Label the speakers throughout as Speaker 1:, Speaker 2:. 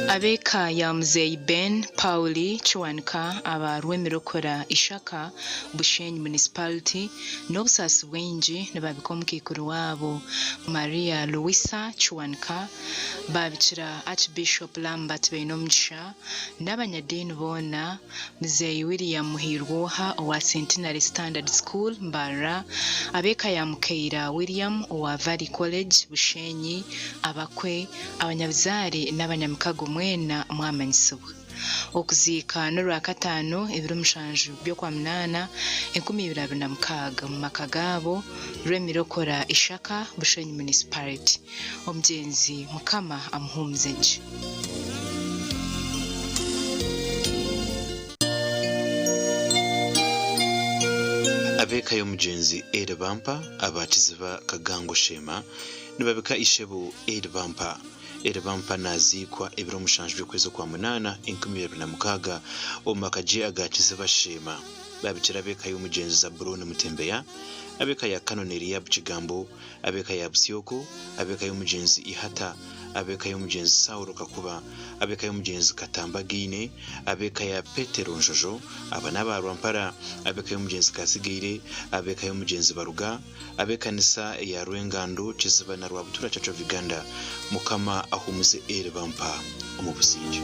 Speaker 1: Ab'eka ya Muzeeyi Ben Pauli Kiwanuka aba Rwemirokora Ishaka, Bushenyi Municipality n'obusaasi bwingi nibabika omukaikuru waabo Maria Luisa Kiwanuka baabikira Archbishop Lambert Bainomugisha n'abanyadiini boona Muzeeyi William Muhiirwoha owa Centenary Standard School, Mbarara, ab'eka ya Mukaira William owa Valley College, Bushenyi, abakwe, abanyabuzaare n'abanyamikago mwena mwamanyisibwa. Okuziika n'orwakataano ebiro mushanju by'Okwamunaana 2026 omu maka gaabo, Rwemirokora Ishaka, Bushenyi Municipality. Omugyenzi Mukama amuhuumuze gye.
Speaker 2: Ab'eka y'omugyenzi Elly Bampa aba Kiziba Kagango Sheema nibabika ishebo Elly Bampa. Elly Bampa naaziikwa ebiro mushanju by'okwezi Okwamunaana 2026 omu maka gye aga Kiziba Sheema. Babikira ab'eka y'omugyenzi Zaburoni Mutembeya, ab'eka ya Canon Eliab Kigambo, ab'eka ya Busyoko, ab'eka y'omugyenzi Ihata, ab'eka y'omugyenzi Saulo Kakuba, ab'eka y'omugyenzi Katamba Gaine, ab'eka ya Petero Njojo, aba n'aba Rwampara, ab'eka y'omugyenzi Kasigaire, ab'eka y'omugyenzi Baruga, ab'ekanisa eya Rwengando, Kiziba na Rwabutura Church of Uganda. Mukama ahuumuze Eli Bampa omu busingye.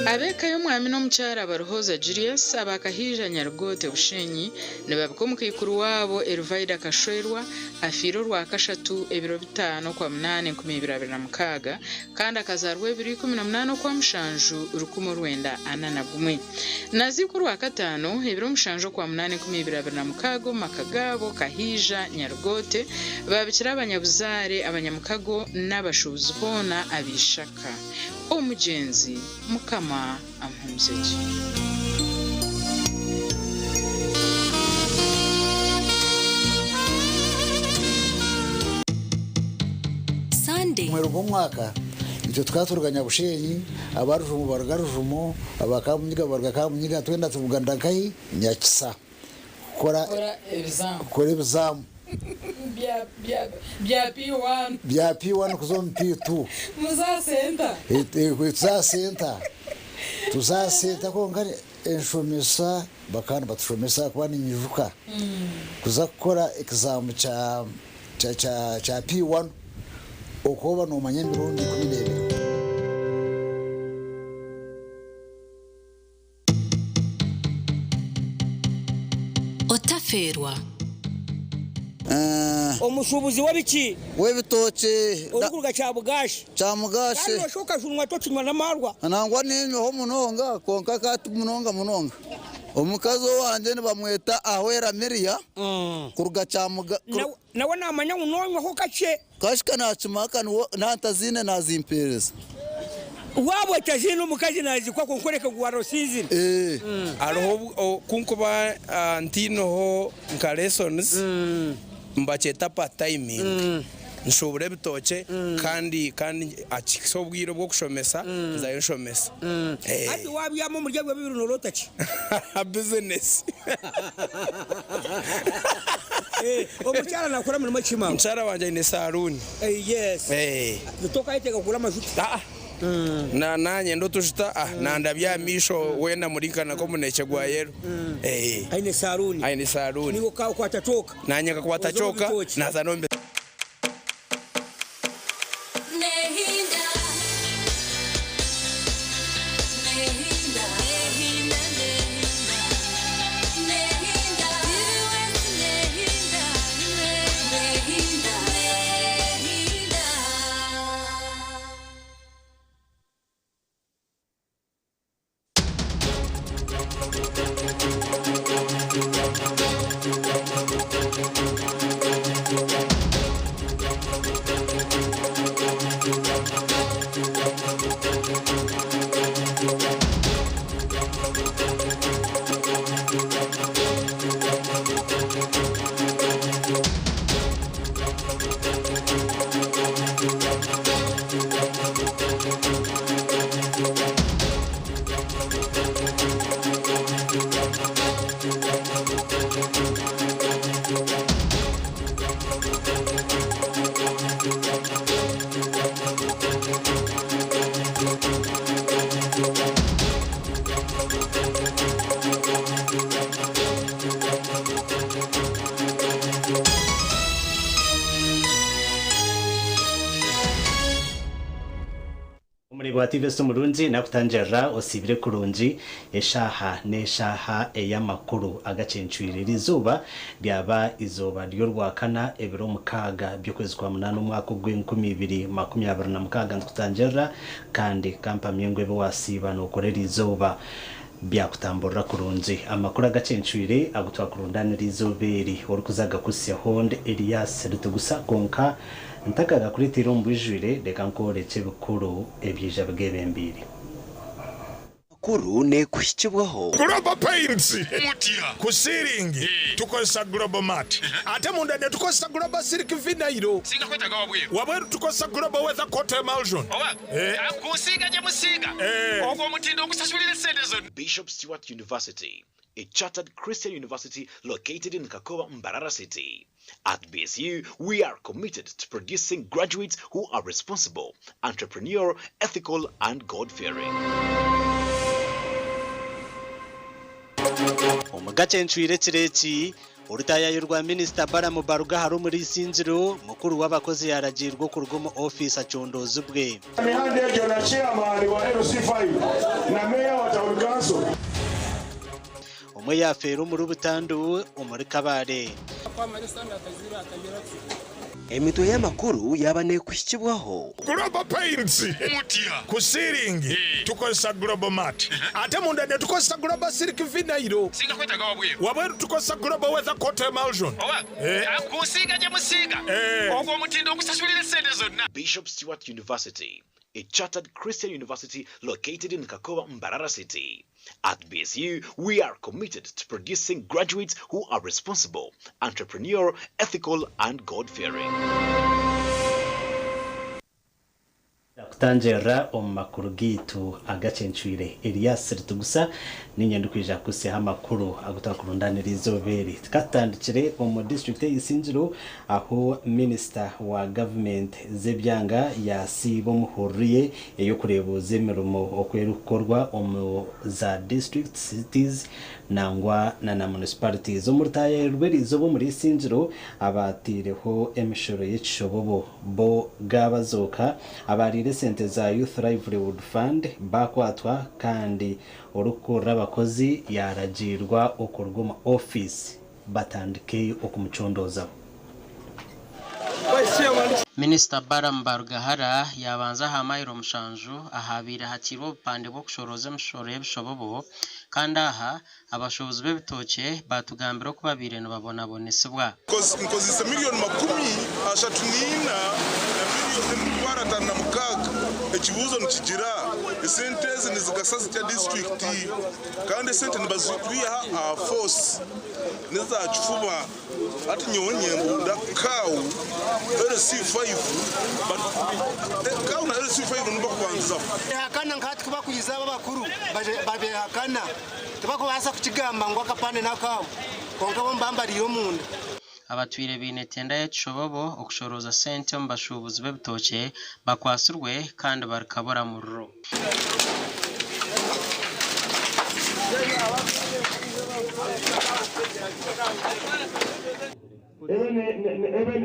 Speaker 3: Ab'eka y'omwami n'omukyara Baruhooza Julius aba Kahaija Nyarugoote Bushenyi nibabika omukaikuru waabo Eruvaida Kashwerwa afiire orwakashatu ebiro bitaano Okwamunaana 2026 kandi akazaarwa ebiro 18 Okwamushanju 1941. Naziikwa orwakataano ebiro mushanju Okwamunaana 2026 omu maka gaabo Kahaija Nyarugoote baabikira abanyabuzaare, abanyamukago n'abashuubuzi boona ab'eishaka. Omugyenzi Mukama amuhumuze gye.
Speaker 4: Sunday.
Speaker 5: Omweru gw'omwaka itwe tukaba turuga Nyabushenyi, aba Rujumo baruga Rujumo, aba Kamunyiga baruga Kamunyiga, twena tubuganira nkahi? Nyakisa kukora kukora ebizaamu.
Speaker 3: Bya P1.
Speaker 5: Bya P1 kuza omu P2.
Speaker 3: Muza senta.
Speaker 5: Tuza senta. Tuza senta kwonka enshomesa bakaba nibatushomesa ahakuba ninyijuka kuza kukora ekizaamu kya kya P1 okaba nomanya emirundi 12.
Speaker 4: Otafeerwa.
Speaker 6: Omushuubuzi w'ebiki?
Speaker 7: W'ebitookye.
Speaker 6: Orikuruga Kyabugaashe.
Speaker 7: Kyamugaashe.
Speaker 6: Kandi noshusha okajunwa tokinywa n'amaarwa.
Speaker 7: Nangwa niinywaho munonga kwonka ka ti munonga munonga. Omukazi owangye nibamweta Ahwera Miria kuruga Kyamuga.
Speaker 6: Nawe naamanya ngu noonywaho kakye.
Speaker 7: Kashika naakimaka niwe nantaziine naazimpeereza.
Speaker 6: Waaba otaziine omukazi naazikuha kwonka oreke ngu waara osinzire.
Speaker 8: Hariho obu ku nkuba ntaineho nka lessons nibakyeta part timing nshuubura ebitookye kandi kandi akihitsya obwire obw'okushomesa nzayo nshomesa.
Speaker 6: Hati waabyama omuri ebyo bibiri nooroota ki?
Speaker 8: Business.
Speaker 6: Omukyara nakora mirimo ki maama?
Speaker 8: Omukyara wangye aine saluuni.
Speaker 6: Yes. Tokayetega kugura amajuta?
Speaker 8: Ah. Na nanye otujuta ah nandabya aha maisho weena murinkana nk'omunekye gwa yellow.
Speaker 6: Aine saluuni.
Speaker 8: Aine saluuni.
Speaker 6: Niiwe okakwata kyoka.
Speaker 8: Nanye nkakwata kyoka naza n'omu.
Speaker 9: Wa TVS omurungi nakutangirira osiibire kurungi. Eshaaha n'eshaaha ey'amakuru agacencwire. Eri izooba ryaba izooba ry'orwakana ebiro 6 by'okwezi kwa munaana omwaka ogw'enkumi ibiri makumi abiri na mukaaga. Nitukutangirira kandi kampamye ngu ebi wasiiba nookora eri izooba byakutamburira kurungi. Amakuru agacencwire agu twakurundaanira eizooba eri orikuza agakuhitsyaho ndi Elias Ritugusa kwonka ntakagakureeteire omu bwijwire reka nkworekye ebikuru ebyaija bigeebembeire.
Speaker 10: Amakuru neekuhikibwaho.
Speaker 11: Global Paints, Ku siiringi tukozesa Global Mat ate munda netukozesa Global Silk Vinyl. Wabweru tukozesa Global Weather Coat Emulsion.
Speaker 2: Bishop Stuart University, a chartered Christian university located in Kakoba, Mbarara City. At BSU, we are committed to producing graduates who are responsible, entrepreneurial, ethical, and God-fearing.
Speaker 9: Omu gacencwire ekiro eki, orutayayo rwa minisita Balaam Barugahara omuri Isingiro, mukuru w'abakozi yaragiirwa okuruga omu ofiisi acondoozibwe.
Speaker 12: Emihanda egyo na chairman wa LC5 na meeya wa town council.
Speaker 9: Omwe yaafeera omuri butandu omuri Kabale.
Speaker 10: Emitwe y'amakuru yaaba neekuhikibwaho.
Speaker 11: Global Paints, Ku siiringi tukozesa Global Mat ate munda netukozesa Global Silk Vinyl. Wabweru tukozesa Global Weather Coat Emulsion.
Speaker 2: Bishop Stuart University, a chartered Christian university located in Kakoba, Mbarara City. At BSU, we are committed to producing graduates who are responsible, entrepreneurial, ethical, and God-fearing.
Speaker 9: Kutangirira omu makuru gaitu agacencwire, Elias Ritugusa niinye ndikwija kukuhitsyaho amakuru agu twakurundaanira eizooba eri. Tukatandikire omu disiturikiti ey'Isingiro ahu minisita wa gavumenti z'ebyanga yasiiba omuhururu ye ey'okureebuuza emirimo oku erikukorwa omu za disiturikiti, cities nangwa na na municipalities. Omu rutaayaayo rw'eriizooba omuri Isingiro abaateireho emishoro y'ekishobobo bo gaabazooka abaariire esente za Youth Livelihood Fund baakwatwa kandi orikukurira abakozi yaaragiirwa okuruga omu ofiisi batandike okumucondoozaho.
Speaker 13: Minisita Balaam Barugahara yaabanza aha mayiro 7 ahaabaire hatairwe obupande bw'okushorooza emishoro y'ebishobobo kandi aha abashuubuzi b'ebitookye baatugambira oku babaire nibabonabonesibwa.
Speaker 14: Nkozesa miliyoni 34 na miliyoni 5600. Ekibuuzo nikigira, esente ezi nizigasa zitya disiturikiti? Kandi esente nibazikwiha aha force neza kifuba. Ati nyowe nyembunda kawu LC5, kawu na LC5 nibakubanzaho.
Speaker 15: Behakana nkatwe kubakuyiza abo abakuru babehakana, tibakubaasa kukigamba ngu akapande n'akaabo, kwonka bo mbambariire omunda.
Speaker 13: Abatwire baine tenda y'ekishobobo okushorooza sente omu bashuubuzi b'ebitookye bakwatsirwe kandi barikabura muriro.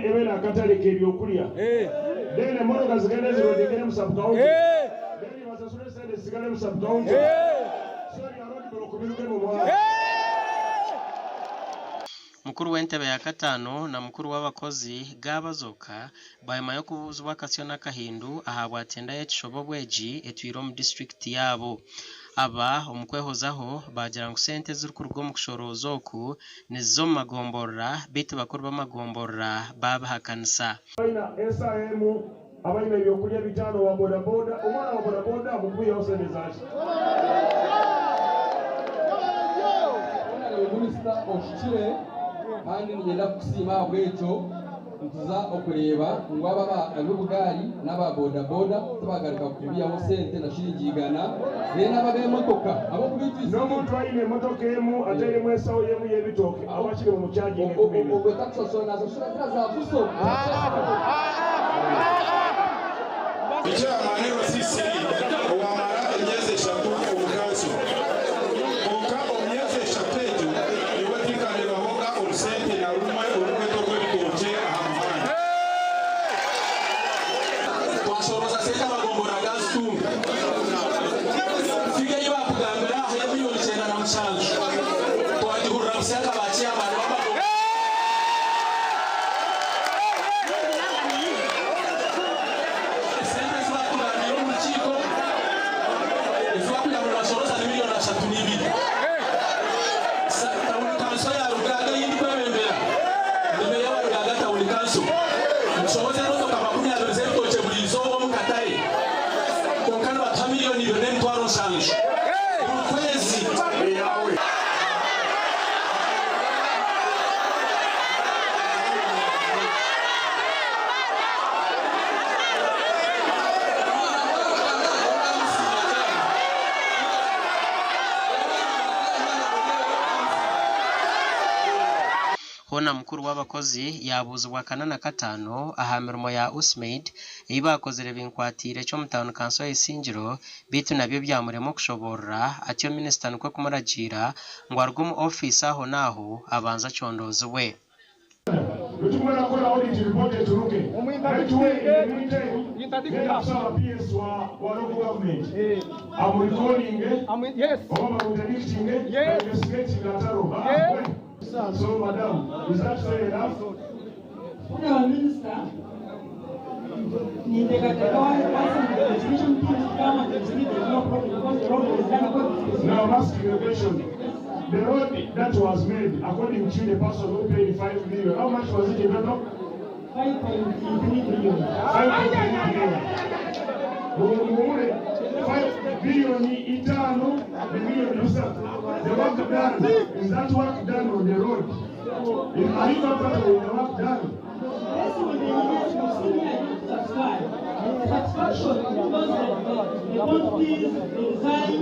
Speaker 12: Ebe nakatale k'ebyokulya, then emotoka zigende zirondekere mu sub-county, then basasule sente zisigale mu sub-county, so bya roadblock biruge mu muhanda.
Speaker 13: Mukuru w'entebe ya kataano na mukuru w'abakozi gaabazoka bwanyima y'okubuuzibwa akasyo n'akahindu aha bwatenda y'ekishobobo egi etwire omu disiturikiti yaabo. Aba omu kwehozaho baagira ngu sente ezirikuruga omu kushorooza oku niziza omu magomborora, beitu bakuru b'amagomborora baabihakanisa.
Speaker 12: Abaina SIM, abaina ebyokulya 500 wa bodaboda, omwana wa bodaboda mukwihaho sente zaki?
Speaker 16: Minisita oshukire, kandi ninyenda kukusiima ahabw'ekyo. Nituza okureeba ngu aba ab'obugaari n'aba bodaboda tibagaruka kubihaho sente na shiringi 100, then aba ab'emotoka ab'okubitwisa.
Speaker 12: N'omuntu aine emotoka emu ateiremu ensawo yemu y'ebitooke awakiri mu mukyagi.
Speaker 16: Ogwe takushashura, nasashura zira za fuso.
Speaker 14: Chairman LCC owamara emyezi 3 omu council, konka omu myezi 3 egyo nibwo tikanirwahoga orusente na rumwe orukweto rw'ebitookye aha muhanda.
Speaker 16: Twashoroza sente, amagombora gazitunga.
Speaker 17: Council nitushoboza emotoka 20 z'ebitookye buri izooba omu katare kwonka nibatuha 2,700,000 buri kwezi.
Speaker 13: Hoona mukuru w'abakozi yaabuuzibwa akana na kataano aha mirimo ya USMAID ei baakozire binkwatiire ky'omu tauni kanso ya Isingiro beitu nabyo byamurema okushoboorora atyo minisita nikwo kumuragiira ngu aruge omu ofiisi aho n'aho abanze acondoozibwe.
Speaker 12: Bwetukumara kukora audit report eturuke netuwe in the meantime genda kusaba PS wa local government amurecallinge oba bamuinterdictinge investigating ataro. So madam, is that fair enough?
Speaker 18: Honorable Minister, ninteekateeka wasanga investigation teams to come and investigate the no problem because the road was done according to
Speaker 12: Now I'm asking you a question. The road that was made, according to the person who paid 5 million, how much was it in total?
Speaker 18: 5.3 billion.
Speaker 12: 5.3 billion. Muhumure, 5 billion itano, the million 3. The work done, is that work done on the road? Are you comfortable with the work done?
Speaker 18: Yes, with the engineers who see me, I don't satisfy. The satisfaction because the quantities, the design,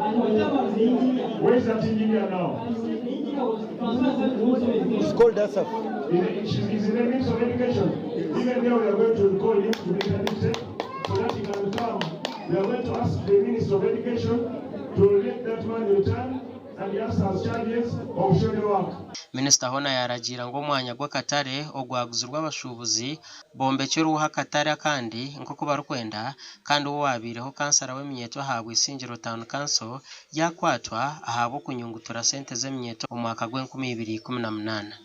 Speaker 18: and whatever the engineer.
Speaker 12: Where is that engineer now?
Speaker 18: I said the engineer was transferred to also
Speaker 12: It's called ASAP. Is in the Ministry of Education. Even there we are going to recall him to be interdicted so that he can come. We are going to ask the Minister of Education to let that man return and he answers charges of shadow work.
Speaker 13: Minisita hoona yaaragiira ngu omwanya gw'akatare ogwaguzirwe abashuubuzi bombekyerweho akatare akandi nk'oku barikwenda kandi owaabiireho kansara w'eminyeeto aha Bwisingiro Town Council yaakwatwa ahabw'okunyungutura sente z'eminyeeto omu mwaka gw'enkumibiri ikumi na munaana.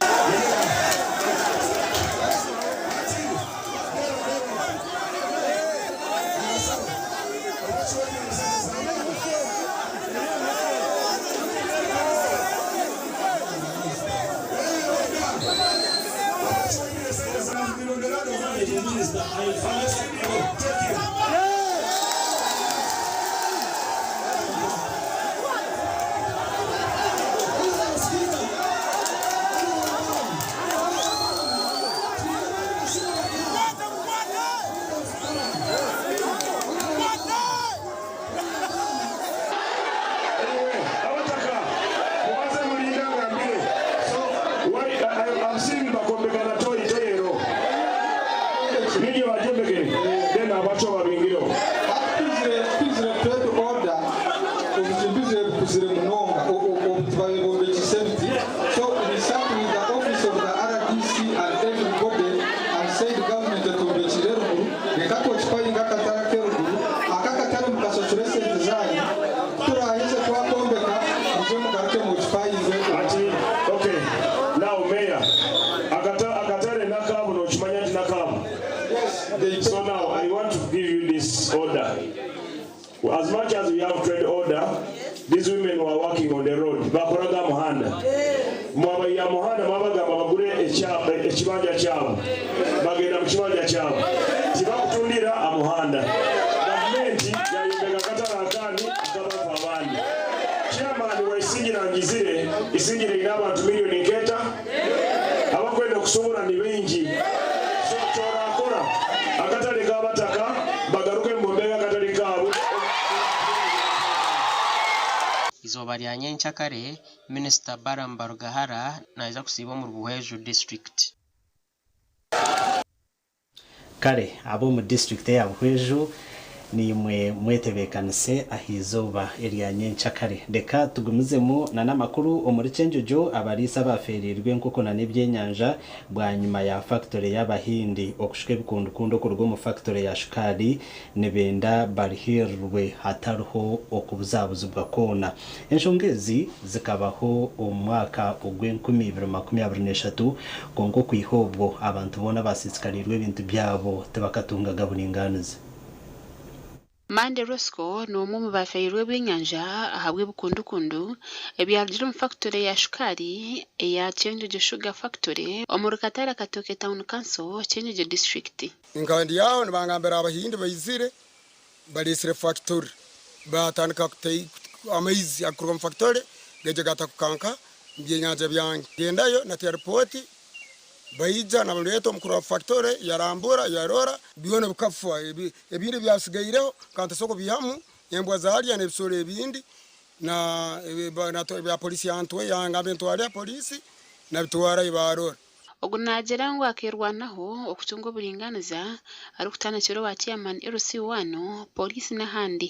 Speaker 12: Abataka mubaze mulinda ngambire. So why I'm seeing bakombekana toyi toyero nibyo bajombekere then abaco babingireho.
Speaker 19: Twizire trade order obuzimbize bukuzire munonga obutubayobombekise biti. So we sat with the office of the RDC and everybody and said government etumbekire eruguru, reka twokipayinga akatare ak'eruguru aka akatare mukasasura esente zanyu turaheze twakombeka muje mugaruke mukipayinge.
Speaker 12: Ati okay, now mayor, akatare nakabu nokimanya nti nakabu. So now I want to give you this order. As much as we have trade order, these women were working on the road. Bakoraga muhanda. Mwabayiya muhanda mwabagamba bagure ekibanja kyabo. Bagenda mu kibanja kyabo. Tibakutundira amuhanda. Gavumenti yayombeka akatale akandi akabantu abandi. Chairman wa Isingira ngizire, Isingira erina abantu 3 million. Abakwenda okusobola ni bingi. So kyorakora akatale k'abataka bagaruke mumbega akatale kaabwe.
Speaker 13: Izooba rya nyencakare, Minisita Balaam Barugahara naija kusiiba omu Buhweju district.
Speaker 9: Kare ab'omu disitulikiti ya Buhweju nimwe mwetebeekanise aha izooba erya nyencakare. Reka tugumizemu na n'amakuru omuri Kyenjojo. Abariisa abafeereirwe enkoko na n'ebyenyanja bwanyima ya factory y'abahindi okushuka ebikundukundu okuruga omu factory ya shukaari nibenda barihirirwe hatariho okubuzabuzibwa kwona. Enshonga ezi zikabaho omu mwaka ogw'enkumibiri makumyabiri n'eshatu, kwonka okwiha obwo abantu boona basiisikarirwe ebintu byabo tibakatungaga buringaniza.
Speaker 20: Mande Rosco n'omwe omu bafeereirwe ebyenyanja ahabw'ebikundukundu ebyarugire omu fakitore ya shukaari eya Kyenjojo Sugar Factory omuri Katara Katooke Town Council, Kyenjojo District.
Speaker 21: Nka ndi aho nibangambira Abahindi baizire bareetsire fakitori baatandika amaizi agikuruga omu fakitori gaija gaatakuka nka omu byenyanja byange. Ngendayo nateera ripooti baija nabareeta omukuru wa fakitori yarambura yarora byona bikafa ebindi ebyasigaireho nkaba ntasobora kubiihamu embwa zaarya n'ebisoro ebindi na bya polisi yangamba ntware aha polisi nabitwarayo baarora.
Speaker 20: Ogu naagira ngu akeerwanaho okutunga oburingaaniza arikutandikira owa Chairman LC I, Pooriisi n'ahandi.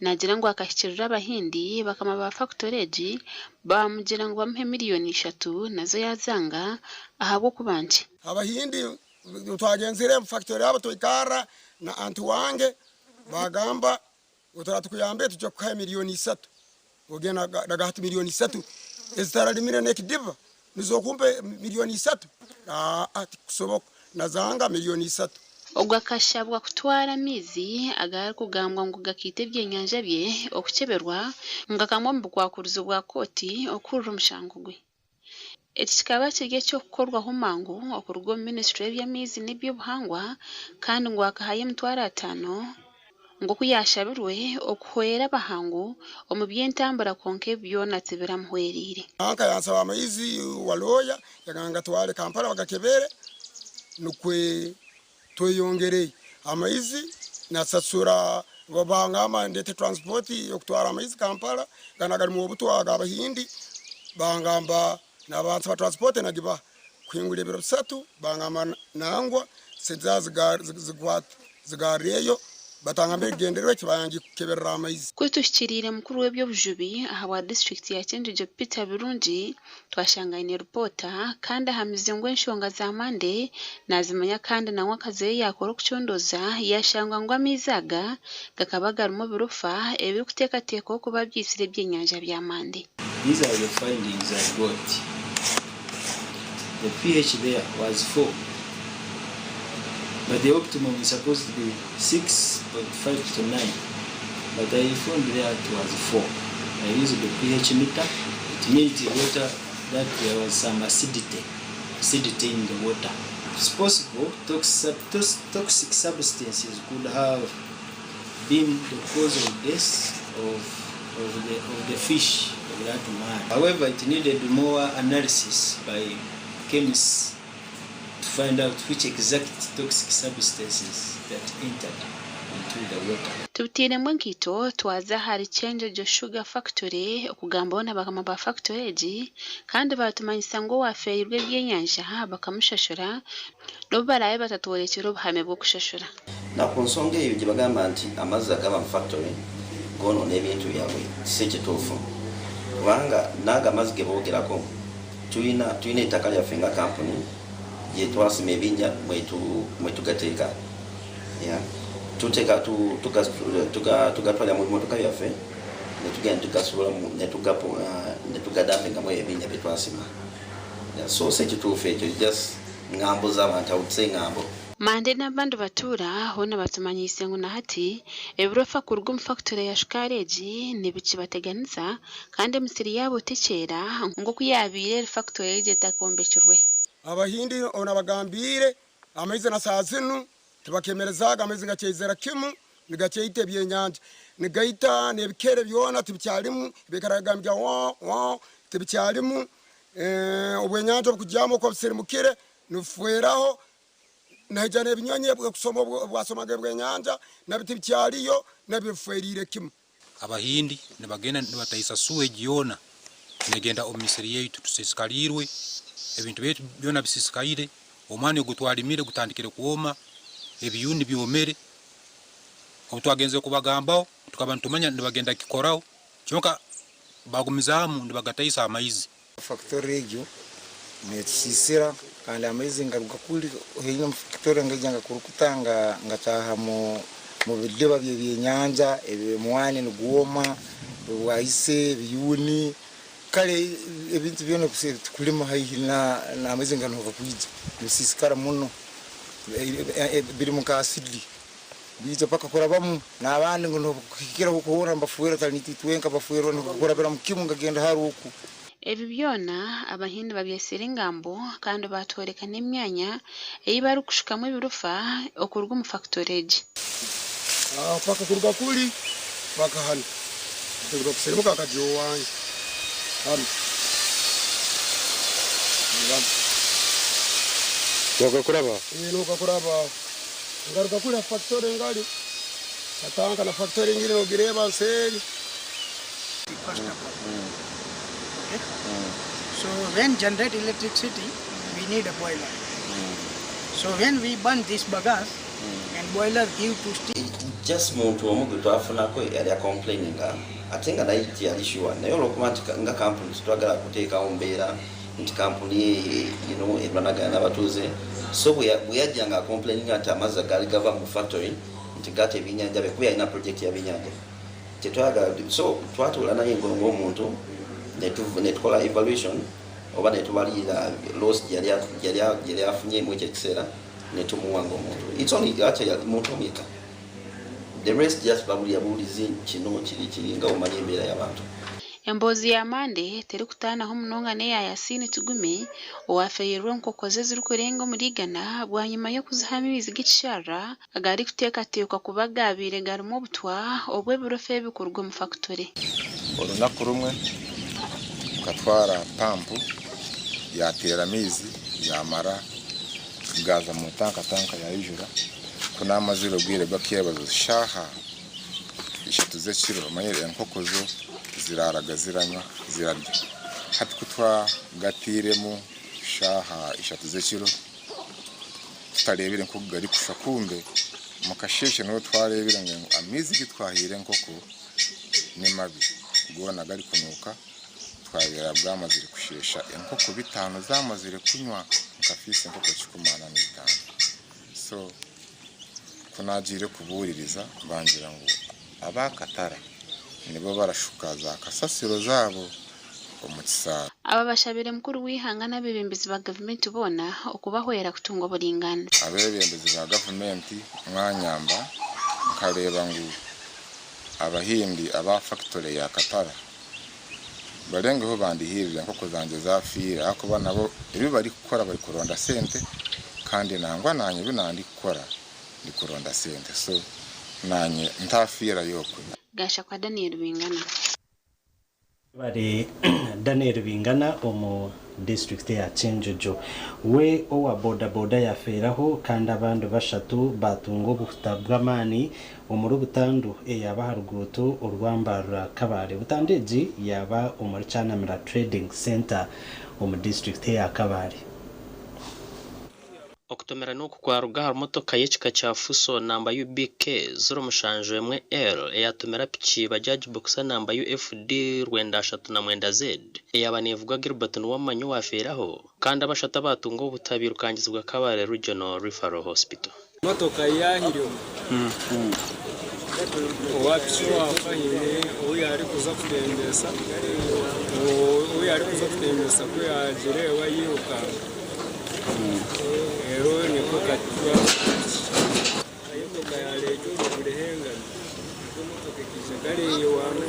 Speaker 20: Naagira ngu akahikirira Abahindi bakama ba fakitore egi baamugira ngu bamuhe miriyoni ishatu nazo yaazanga ahabw'okuba nkye.
Speaker 21: Abahindi twagenzire omu fakitore yaabo twaikarra na anti wange baagamba Ngu turatukuyambe tujja kukuha emiliyoni isatu. Ogenda nagamba ati miliyoni isatu ezitararimire n'ekidiba nizo okumpa miliyoni isatu? Aa tikusoboka nazanga miliyoni isatu.
Speaker 20: Ogu akashabwa kutwara amaizi agarikugambwa ngu gakaita ebyenyanja bye okukyeberwa ngu akamwe omu bukwakurizo bwa kooti okuhurira omushango gwe. Eki kikaba kiri eky'okukorwaho mangu okuruga omu minisiture y'eby'amaizi n'eby'obuhangwa kandi ngu akahayo emitwaro ataano ngu oku yaashabirwe okuhwera abahangu omu by'entambura kwonka ebi byona tibiramuhwereire.
Speaker 21: Nanka yansaba amaizi wa looya yagamba ngatware Kampala bagakebere nikwe tweyongereyo amaizi nasasura bangamba ndete transport yokutwara amaizi Kampala ganu agarimu obutwa agabahindi bangamba nabansaba transport nagibaha kuhingura ebiro bisatu bangamba nangwa sente zaabo zigarreyo batangambire ekigendererwa ekibayangiire kukeberera amaizi.
Speaker 20: Ku tuhikiriire mukuru w'eby'obujubi ahabwa disiturikiti ya Kyenjojo Peter Birungi, Twashanga aine ripoota kandi ahamize ngu enshonga za Monday nazimanya kandi nangwa akazayo yakora okucondooza yashanga ngu amaizi aga gakaba garimu ebirofa ebirikuteekateekwaho kuba byitsire ebyenyanja bya Monday.
Speaker 22: These are the findings I got, the PH there was 4 but the optimum is supposed to be 6.5 to 9 but I found there it was 4. I used the PH meter. It means the water that there was some acidity, acidity in the water. It's possible toxic, toxic substances could have been the cause of death of, of, the, of the fish of that man. However, it needed more analysis by chemists to find out which exact toxic substances that entered into the water.
Speaker 20: Tubiteiremu enkaito twaza ahari Kyenjojo Sugar Factory okugambaho na bakama ba fakitore egi kandi baatumanyisa ngu owaafeereirwe ebyenyanja bakamushashura n'obu baraabe batatworekire obuhame bw'okushashura.
Speaker 23: Na ku nsonga eyo gye bagamba nti amazzi agava mu factory goonoona ebintu byabwe si kituufu kubanga n'ago amazzi ge boogerako Tulina tulina ettaka lyaffe nga kampuni gye twasima ebinnya mwe tugateeka. Yeah. Tuteeka tu, tuga, tuga, tugatwalira mu bimotoka byaffe ne tugenda tugasuula ne tugapo uh, ne tugadampingamu ebinnya bye twasima. Yeah, so si kituufu ekyo just ngambo z'abantu I would say ngambo.
Speaker 20: Mande n'abandi batuura hoona batumanyiise ngu na hati ebirofa kuruga omu fakitore ya shukaari egi nibikibateganisa kandi emisiri yaabo tekyera nk'oku yaabaire eri fakitore egi etakombekirwe.
Speaker 21: Abahindi onabagambiire amaizi na saa zinu tibakemerezaaga amaizi gakyaizira kimu nigakyaita ebyenyanja nigaita n'ebikere byona tibikyalimu biikaraga nibirya woo woo tibikyalimu obwenyanja obukugyamu oku busirimukire nibufweraho Naija n'ebinyonyi ebyokusoma obwasomaga ebwenyanja nabyo tibikyaliyo, nabyo bifweriire kimu.
Speaker 24: Abahindi nibagenda nibataisa sewage yoona negenda omu misiri yaitu, tusiisikaliirwe, ebintu byaitu byona bisiisikaire, omwani ogu twalimire gutandikire kwoma, ebiyuni byomere. Obu twagenzere kubagambaho tukaba nitumanya nibagenda kukikoraho kyonka bagumizaamu nibagataisa amaizi.
Speaker 25: Fakitori egyo netusiisira kandi amaizi nigaruga kuri haihi omu fakitori ngaija ngakurukuta ngataaha omu bidiba by'ebyenyanja omwani nigwoma, obwahise, ebiyuuni kare ebintu byona ebitukurima haihi n'amaizi niganuuka kwija nibisiisikara muno birimu nka asidi. Biija paka kurabamu n'abandi ngu nokuhikiraho kuhurra nibafuhirwa tali niitwe itwenka bafuhirwa nikurabiramu kimu ngagenda hara oku.
Speaker 20: Ebi byona Abahindi babyetsire engambo kandi baatworeka n'emyanya ei barikushukamu ebirofa okuruga omu fakitori egi.
Speaker 21: Paka kuruga kuri paka hanu kuruga kusirimuka akagya owange hanu.
Speaker 1: Nogakuraba?
Speaker 21: Ee nogakuraba aho. Ngaruka kuri ha fakitori ngari na tanka na fakitori engiri nogireeba nseeri.
Speaker 3: So when generate electricity, we need a boiler. So when we burn this bagasse and boiler give to steam.
Speaker 23: Just muntu omu gwe twafunako yali acomplaininga ate nga naye teyali sure, naye olwokuba nti nga kampuni tetwagala kuteekawo mbeera nti kampuni erwanagana n'abatuuze, so bwe yajja nga acomplaininga nti amazzi agaali gava mu factory nti gata ebyenyanja bye, kuba yalina project ya byenyanja, tetwagala. So twatuula naye ng'omuntu netukola evaluation oba netubalirira loss gyeyali afunyemu ekyo ekiseera, netumuwa ng'omuntu. It's only actually muntu omu yekka, the rest just babulira buwulizi kino kiri kiri nga omanyi embeera y'abantu.
Speaker 20: Emboozi ya Mande terikutaanaho munonga n'eya Yasin Tugume owafeereirwe enkoko ze ezirikurenga omuri 100 bwanyima y'okuziha amaizi g'ekisharara agarikuteekateekwa kuba gaabaire garimu obutwa obw'ebirofa ebikuruga omu fakitori.
Speaker 4: Olunaku rumwe nkatwara pampu yateera amaizi yamara gaza mu tanka, tanka yayijura. Ku namazire obwire bw'akeebazo shaaha 3 z'ekiro, omanyire enkoko zo ziraraga ziranywa zirarya. Hati ku twagatiiremu shaaha 3 z'ekiro tutareebire nk'oku garikushusha, kumbe mukasheeshe niho twareebire ngu amaizi gi twahaire enkoko ni mabi, goona garikunuuka. Twabeera bwamazire kusheesha enkoko 5 zamazire kunywa, nkafiisa enkoko 145. So ku naagiire kubuuririza bangira ngu abakatara nibo barashuka za kasasiro zaabo omu kisaaro.
Speaker 20: Aba bashabire mukuru w'eihanga n'abeebembezi ba gavumenti boona okubahwera kutunga oburingaaniza.
Speaker 4: Abeebembezi ba gavumenti, mwanyamba nkareeba ngu Abahindi aba fakitore ya Katara barengeho bandihirire enkoko zangye zafiire, ahakuba nabo ebi barikukora barikuronda sente, kandi nangwa naanye ebi nandikukora ndikuronda sente, so naanye ntafiirayo okwe.
Speaker 20: Gashakwa Daniel Bingana.
Speaker 9: Bari Daniel Bingana omu disiturikiti eya Kyenjojo. We owa boda boda yafeeraho kandi abandi bashatu batunga obuhuta bw'amaani omuri butandu eyaaba aha ruguuto orwa Mbarara Kabale. Butandu egi yaaba omuri Kyanamira Trading Centre omu disiturikiti eya Kabale.
Speaker 13: Okutomera n'oku kwaruga aha motoka y'ekika kya Fuso namba UBK 071L eyatomera piki Bajaj Boxer namba UFD 939Z eyaaba neevugwa Gilbert Nuwamanyi owafeeraho kandi abashatu abaatunga obuta bairukangizibwa Kabale Regional Referral Hospital.
Speaker 5: Motoka yaahire owa piki owaafa haine ou yaarikuza kutembeesa, ou yaarikuza kutembeesa ku yaagireeba yairukanga reero nikwo katwa piki. Emotoka yaareetwa oruguru ehengami nikwo emotoka ekaija gareeyowamu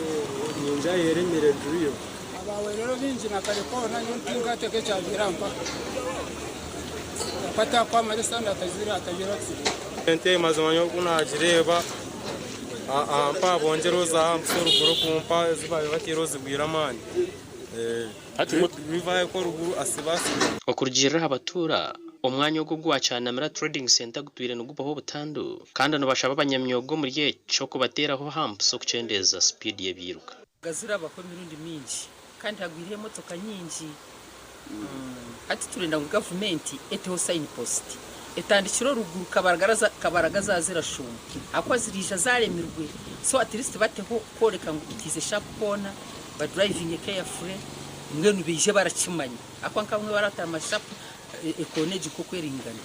Speaker 5: ningira yeremire drill.
Speaker 7: Abawerero bingi na kare koona nyowe tinkateeka ekyabaire aha mpaka. Kwata kwamara esande atazire atagira accident.
Speaker 26: Ente mazima nyowe oku nagireeba aha mpa bongyere oza aha mpisa oruguru oku mpa ezi baabaire bateire ozibwire amaani. Rivayo ko oruguru asiba asiba.
Speaker 13: Okurugiirira aha batuura, omwanya ogu ogwa Kyanamira Trading Centre gutwire nigubaho obutandu kandi nibashaba abanyamyoga omuri ekyo kubateeraho humps okukyendeeza sipiidi y'ebiiruka.
Speaker 27: Gazirabaho emirundi mingi kandi hagwireho emotoka nyingi. Hati turenda ngu gavumenti eteho sign post etandikire oruguru Kabaraga zazirashuuma ahakuba ziriija zaremirwe, so at least bateho kworeka ngu it is a sharp corner, badrivinge carefully mbwenu baije barakimanya ahakuba nkabamwe baratama sharp ekoona egi nkoku eringana.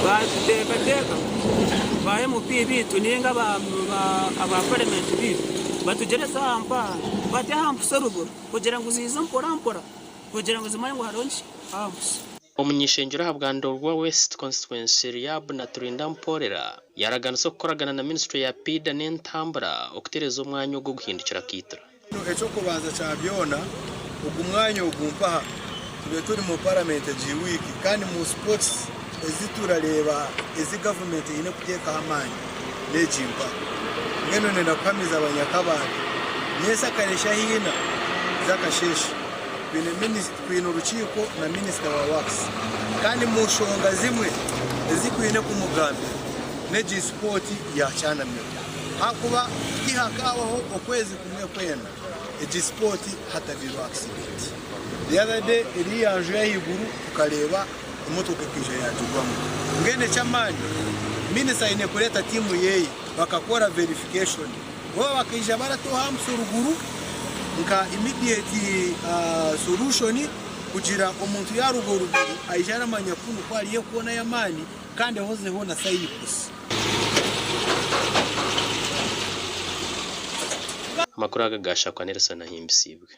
Speaker 28: Baatuteekateeka ba MP baitu nainga aba parliament baitu batugyerese aha mpaha bate aha mpusa oruguru kugira ngu ziize mpora mpora kugira ngu zimanye ngu hariho ki? Aha mpusa.
Speaker 13: Omuny'ishengyero ahabwa Ndorwa West Constituency Riab Naturinda Mporera yaraganisa okukoragana na minisiture ya Piida n'entambura okutereeza omwanya ogu oguhindukire akaitiro.
Speaker 1: Eky'okubanza kya byona, ogu mwanya ogu mpaha tube turi mu paramenti egi wiiki kandi mu sports ezi turareeba ezi gavumenti eine kuteekaho amaani n'egi mpaha. Mbwenu nenda kuhamiza abanyakabale nyensakare eshaaha ina z'akasheeshe twine orukiiko na minisita wa works kandi mu nshonga zimwe ezi twine kumugambira n'egi sipooti ya kyanamiro ahakuba tihakaabaho okwezi kumwe kwena egi sipooti hatabairwe akisidenti. The other day eriya nju y'ahaiguru tukareeba emotoka ekaija yaagigwamu. Mbwenu eky'amaani minisita aine kureeta tiimu ye bakakora verification. Bo bakaija barataho ahamutwe ruguru nka immediate solution kugira omuntu yaruga oruguru aije aramanya kunu ku hariyo ekoona y'amaani kandi ahozeho na sign post.
Speaker 13: Amakuru aga gaashakwa Nelson Ahimbisibwe.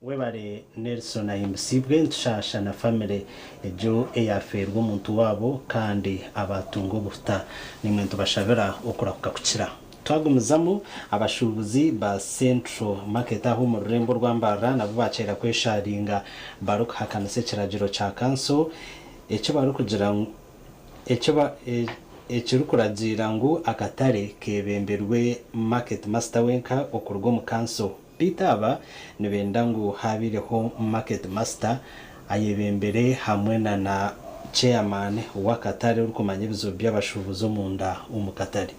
Speaker 9: Webare Nelson Ahimbisibwe nitushaasha na family egyo eyafeerwa omuntu waabo kandi abatunga obuhuta nimwe nitubashabira okurahuka kukira. Twagumizamu, abashuubuzi ba Central Market aho omu rurembo orwa Mbarara nabo bakyeera kwesharinga barikuhakanisa ekiragiro kya kanso eki barikugira ekirikuragiira ngu akatare kebemberwe Market Master wenka okuruga omu kanso. Beitu aba nibenda ngu haabaireho Market Master ayebembere hamwe na na Chairman w'akatare orikumanya ebizibu by'abashuubuzi omunda omu katare.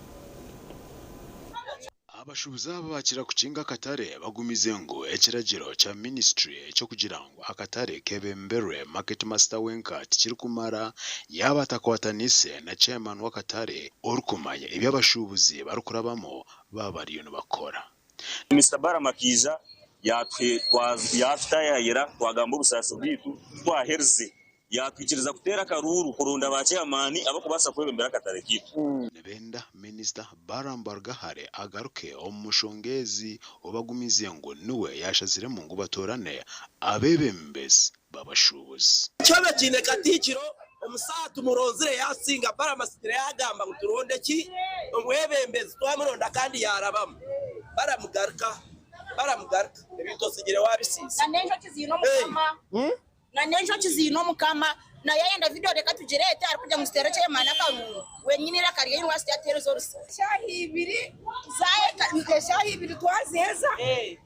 Speaker 2: Abashuubuzi aba bakira kukinga akatare bagumize ngu ekiragiro kya minisiture eky'okugira ngu akatare kebemberwe Market Master wenka tikirikumara yaaba atakwatanise na Chairman w'akatare orikumanya ebi abashuubuzi barikurabamu baaba bariyo nibakora.
Speaker 6: Minisita Balaam akaija yaatutayaayira twagamba obusaasi bwaitu, ku twaherize yaatwikiriza kuteera akaruuru kuronda ba ceyamaani abarikubaasa kwebembera akatare kaitu.
Speaker 2: Nibenda Minisita Balaam Barugahare agaruke omu nshonga ezi obagumize ngu niwe yaashaziremu ngu batoorane abeebembezi b'abashuubuzi.
Speaker 8: Kyona kiine Katiikiro, omusaha tumuronzire yasinga, Balaam asigire yagamba ngu turonde ki? Omwebembezi twamuronda kandi yarabamu. Balaam garuka, Balaam garuka, ebintu osigire wabisiisa.
Speaker 10: Na n'enjoki ziine omukama. Na n'enjoki ziine omukama. Na yayenda vidiyo reka tugireete arikugira ngu ziteere chairman akarungu. Wenyini eiraka rye university ateereza orusi.
Speaker 11: Eshaaha ibiri zaahika, eshaaha ibiri twaziheza,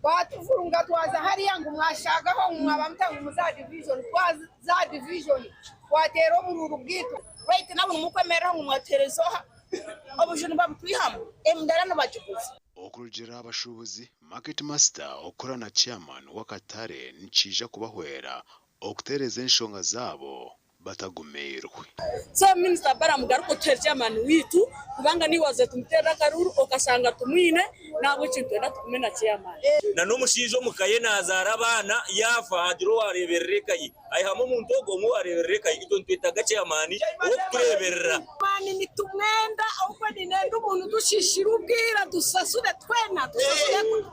Speaker 11: baatuvurunga twaza hariya ngu mwashaagaho ngu mwaba muta ngu muze aha division, twaza aha division twateera oburuuru bwaitu.
Speaker 10: Baitu nabwo nimukwemereraho ngu mwateereza oha? Obujuni nibabutwihamu, emidaara nibagiguza.
Speaker 2: Okurugiirira aha bashuubuzi, Market Master okukora na Chairman w'akatare nikiija kubahwera okutereeza enshonga zaabo batagumiirwe.
Speaker 14: So Minisita Balaam garuka otuhe Chairman waitu kubanga niiwe waze tumuteerera akaruuru okashanga tumwine nahabwekyo nitwenda tugume na Chairman.
Speaker 6: Na n'omushaija omu ka ye naazaara abaana, yaafa haagira owaareeberera eka ye. Aihamu omuntu ogwo omwe owaareeberera eka ye. Itwe nitwetaaga chairman ow'okutureeberera.
Speaker 11: Chairman nitumwenda ahabw'okuba ninenda omuntu tushishire obwire atusasure twena atusasure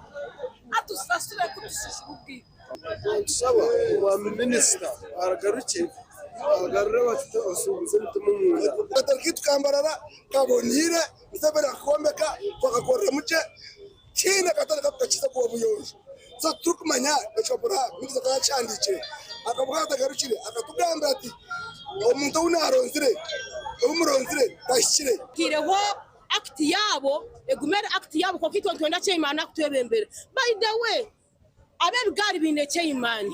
Speaker 11: atusasure kutushishira obwire.
Speaker 5: Nitushaba omwami minisita agarukye agarure abashuubuzi emitima omunda.
Speaker 15: Akatare kaitu ka Mbarara kaboniire, Museveni akakombeka twakakoreramu gye, tihaine akatare kakukakiza kuba obuyonjo. So titurikumanya ekipapura minisita akaba yakihandiikire akavuga atagarukire akatugambira ati omuntu ou naaronzire ou muronzire tahikire.
Speaker 14: Twireho act yaabo egume eri act yaabo kwonka itwe nitwenda chairman akutwebembere. By the way Ab'ebigaari baine chairman,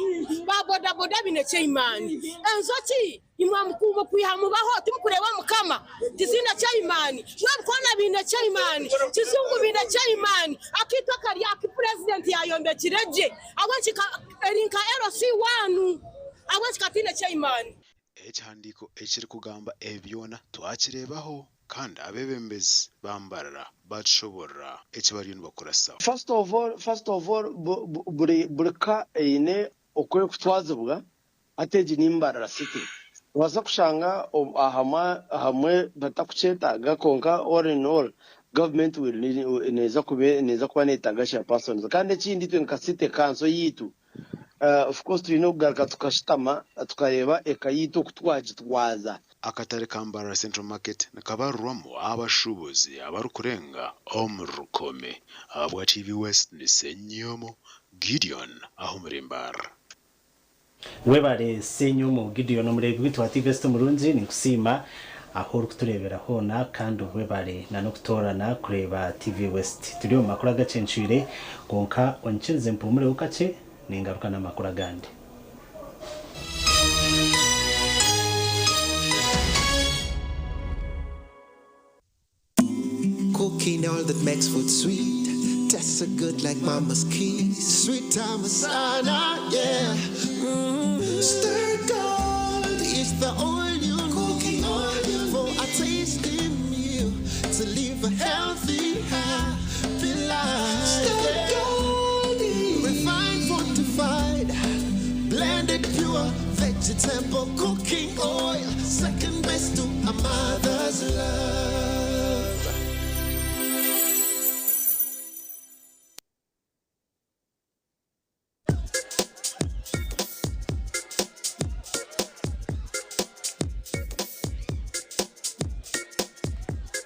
Speaker 14: ba bodaboda baine chairman. Enjoki imwe mukwiha mubaho timukureeba Mukama tiziine chairman. N'ebikoona biine chairman, kizungu biine chairman. Akaitu akari aku purezidenti yaayombekire gye ahabw'enki eri nka LC one ahabw'enki kataine chairman.
Speaker 2: Ekihandiiko ekirikugamba ebi byona twakireebaho, kandi abeebembezi ba Mbarara baatushoboorora eki bariyo nibakurasaho.
Speaker 29: First of all, first of all, buri buri ka eine oku erikutwazibwa, hati egi ni Mbarara City. Noobaasa kushanga ahamwe ahamwe batakukyetaaga kwonka all in all government will neeza kuba neeza kuba neetaaga chairpersons. Kandi ekindi itwe nka city council yaitu. Of course twine okugaruka tukashutama tukareeba eka yaitu oku twagitwaza.
Speaker 2: Akatare ka Mbarara Central Market nikabarirwamu abashuubuzi abarikurenga omuri rukumi. Ahabwa TV West ni Ssenyomo Gideon aha omuri Mbarara.
Speaker 9: Webare Ssenyomo Gideon omureebi waitu wa TV West omurungi ninkusiima ahu orikutureebera hoona kandi webare na n'okutoorana kureeba TV West. Turi omu makuru agacencwire kwonka onyikirize mpumureho kakye ningaruka n'amakuru agandi.
Speaker 12: Cooking all that makes food sweet. Tastes so good like mama's kiss. Sweet time sana, yeah. Stir gold is the oil you need for a tasty meal to live a healthy, happy life. Stir gold, refined, fortified, blended pure vegetable cooking oil. Second best to a mother's love.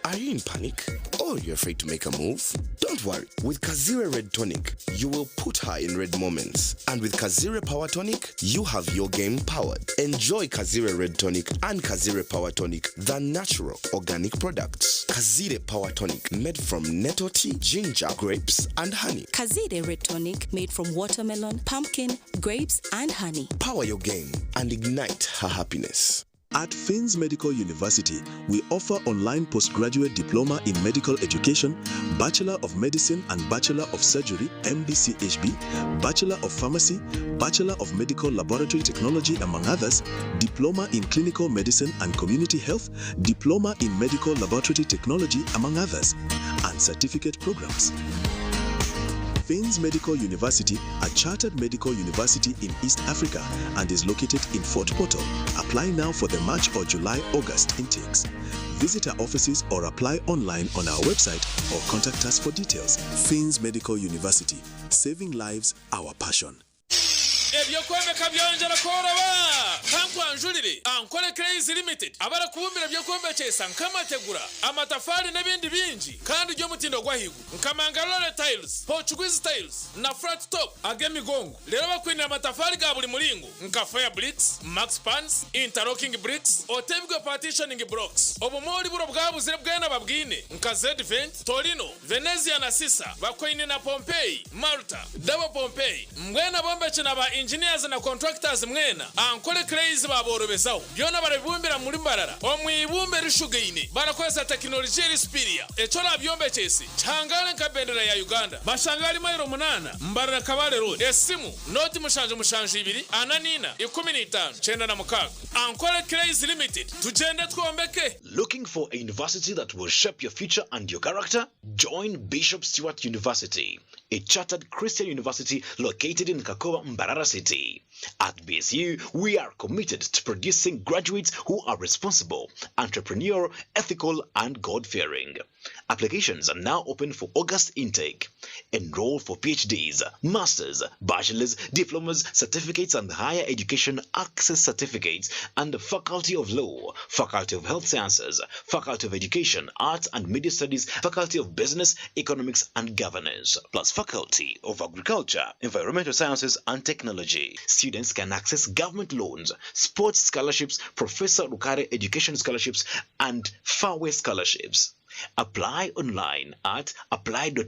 Speaker 16: Are you in panic? Or you're afraid to make a move? Don't worry. With Kazire Red Tonic, you will put her in red moments. And with Kazire Power Tonic, you have your game powered. Enjoy Kazire Red Tonic and Kazire Power Tonic, the natural organic products. Kazire Power Tonic, made from nettle tea, ginger, grapes, and honey.
Speaker 17: Kazire Red Tonic made from watermelon, pumpkin, grapes, and honey.
Speaker 16: Power your game and ignite her happiness.
Speaker 18: At Finns Medical University, we offer online postgraduate diploma in medical education, Bachelor of Medicine and Bachelor of Surgery, MBCHB, Bachelor of Pharmacy, Bachelor of Medical Laboratory Technology, among others, Diploma in Clinical Medicine and Community Health, Diploma in Medical Laboratory Technology, among others, and certificate programs. Finns Medical University, a chartered medical university in East Africa and is located in Fort Portal. Apply now for the March or July August intakes. Visit our offices or apply online on our website or contact us for details. Finns Medical University, saving lives, our passion.
Speaker 19: Eby'okwombeka byongyera kworoba! Kankwanjurire Ankole Clays Limited abarikubumbira eby'okwombekyesa nk'amategura, amatafaari n'ebindi bingi kandi by'omutindo gw'ahaiguru nka Mangalore Tiles, Portuguese Tiles na Flat Top ag'emigongo. Reero bakwinire amatafaari ga buri muringo nka Fire Bricks, Max Pans, Interlocking Bricks, Otebwe Partitioning Blocks. Obumoori buri obwabuzire bwena babwine nka Z-Vent, Torino, Venezia na Sisa bakwaine na Pompeii, Malta, Double Pompeii. Mbwenu abombeki na ba engineers na contractors mwena, Ankole Clays baaborobezaho. Byona barabibumbira muri Mbarara omu ibumba erishugaine barakozesa tekinologiya eri superior. Eki orabyombekyese kihangare nka bendera ya Uganda. Bashanga ahari mailo munaana, Mbarara Kabale Road. Esimu, nooti 772 44 15 96. Ankole Clays Limited, tugyende twombeke!
Speaker 21: Looking for a university that will shape your future and your character? Join Bishop Stuart University, a chartered Christian university located in Kakoba, Mbarara City. At BSU, we are committed to producing graduates who are responsible, entrepreneurial, ethical, and God-fearing. Applications are now open for August intake. Enroll for PhDs, Masters, Bachelors, Diplomas, Certificates and Higher Education Access Certificates and the Faculty of Law, Faculty of Health Sciences, Faculty of Education, Arts and Media Studies, Faculty of Business, Economics and Governance, plus Faculty of Agriculture, Environmental Sciences and Technology. Students can access government loans, sports scholarships, Professor Rukare Education Scholarships, and Fairway Scholarships. Apply online at apply.bsu.ac.ug.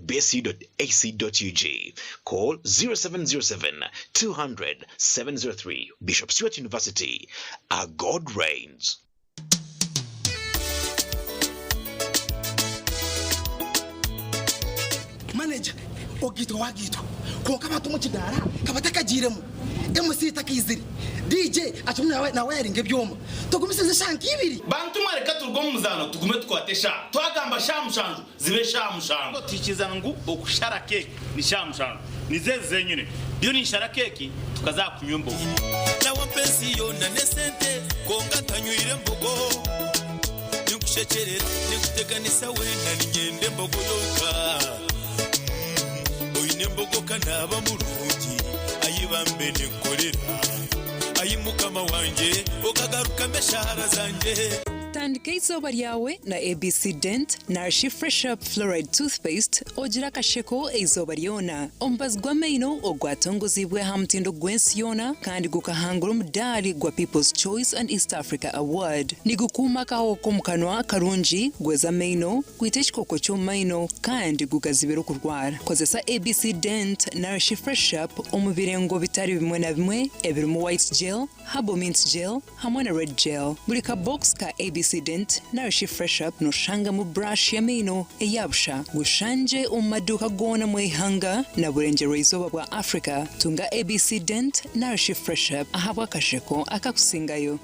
Speaker 21: Call 0707 200 703. Bishop Stuart University. Our God reigns.
Speaker 22: Manager, ogaitwa wagaitwa kwonka abantu omu kidaara ka batakagiiremu, MC takaizire, DJ akirimu nawayaringa ebyoma. Tugumisirize eshaaha nk'ibiri.
Speaker 24: Bantu mwe reka turuge omu muzaano tugume tukwate eshaaha. Twagamba shaaha mushanju zibe eshaaha mushanju. Twikiriza ngu okushara keeki ni shaaha mushanju. Nizo ezi zenyine. Ndiyo ninshara keeki tukaza aha kunywa embogo.
Speaker 25: Nawe ampa ensi yoona n'esente kwonka ntanywire mbogo. Ninkushekyerera, ninkuteganisa weena niinyenda embogo yonka. Oine embogo ka naaba murungi, ayi Bambe ninkurira Ai Mukama wangye okagarukamu eshaara zangye.
Speaker 1: Tandika eizooba ryawe na ABC Dent narishi Fresh Up Fluoride Toothpaste ogire akasheko eizooba ryona. Omubazi gw'amaino ogwatongoziibwe aha mutindo gw'ensi yoona kandi gukahangura omudaari gwa People's Choice and East Africa Award. Nigukuuma akahoho k'omu kanwa karungi, gweza amaino, gwita ekikooko ky'omu maino kandi gugazibira okurwara. Kozesa ABC Dent narishi Fresh Up omu birengo bitari bimwe na bimwe ebirimu White Gel, Herbal Mint Gel hamwe na Red Gel. Buri ka box ka ABC Dent narishi Fresh Up noshangamu brush y'amaino eya busha. Gushangye omu maduuka goona omu ihanga na burengyerwa-izooba bwa Africa. Tunga ABC Dent narishi Fresh Up ahabw'akasheko akakusingayo.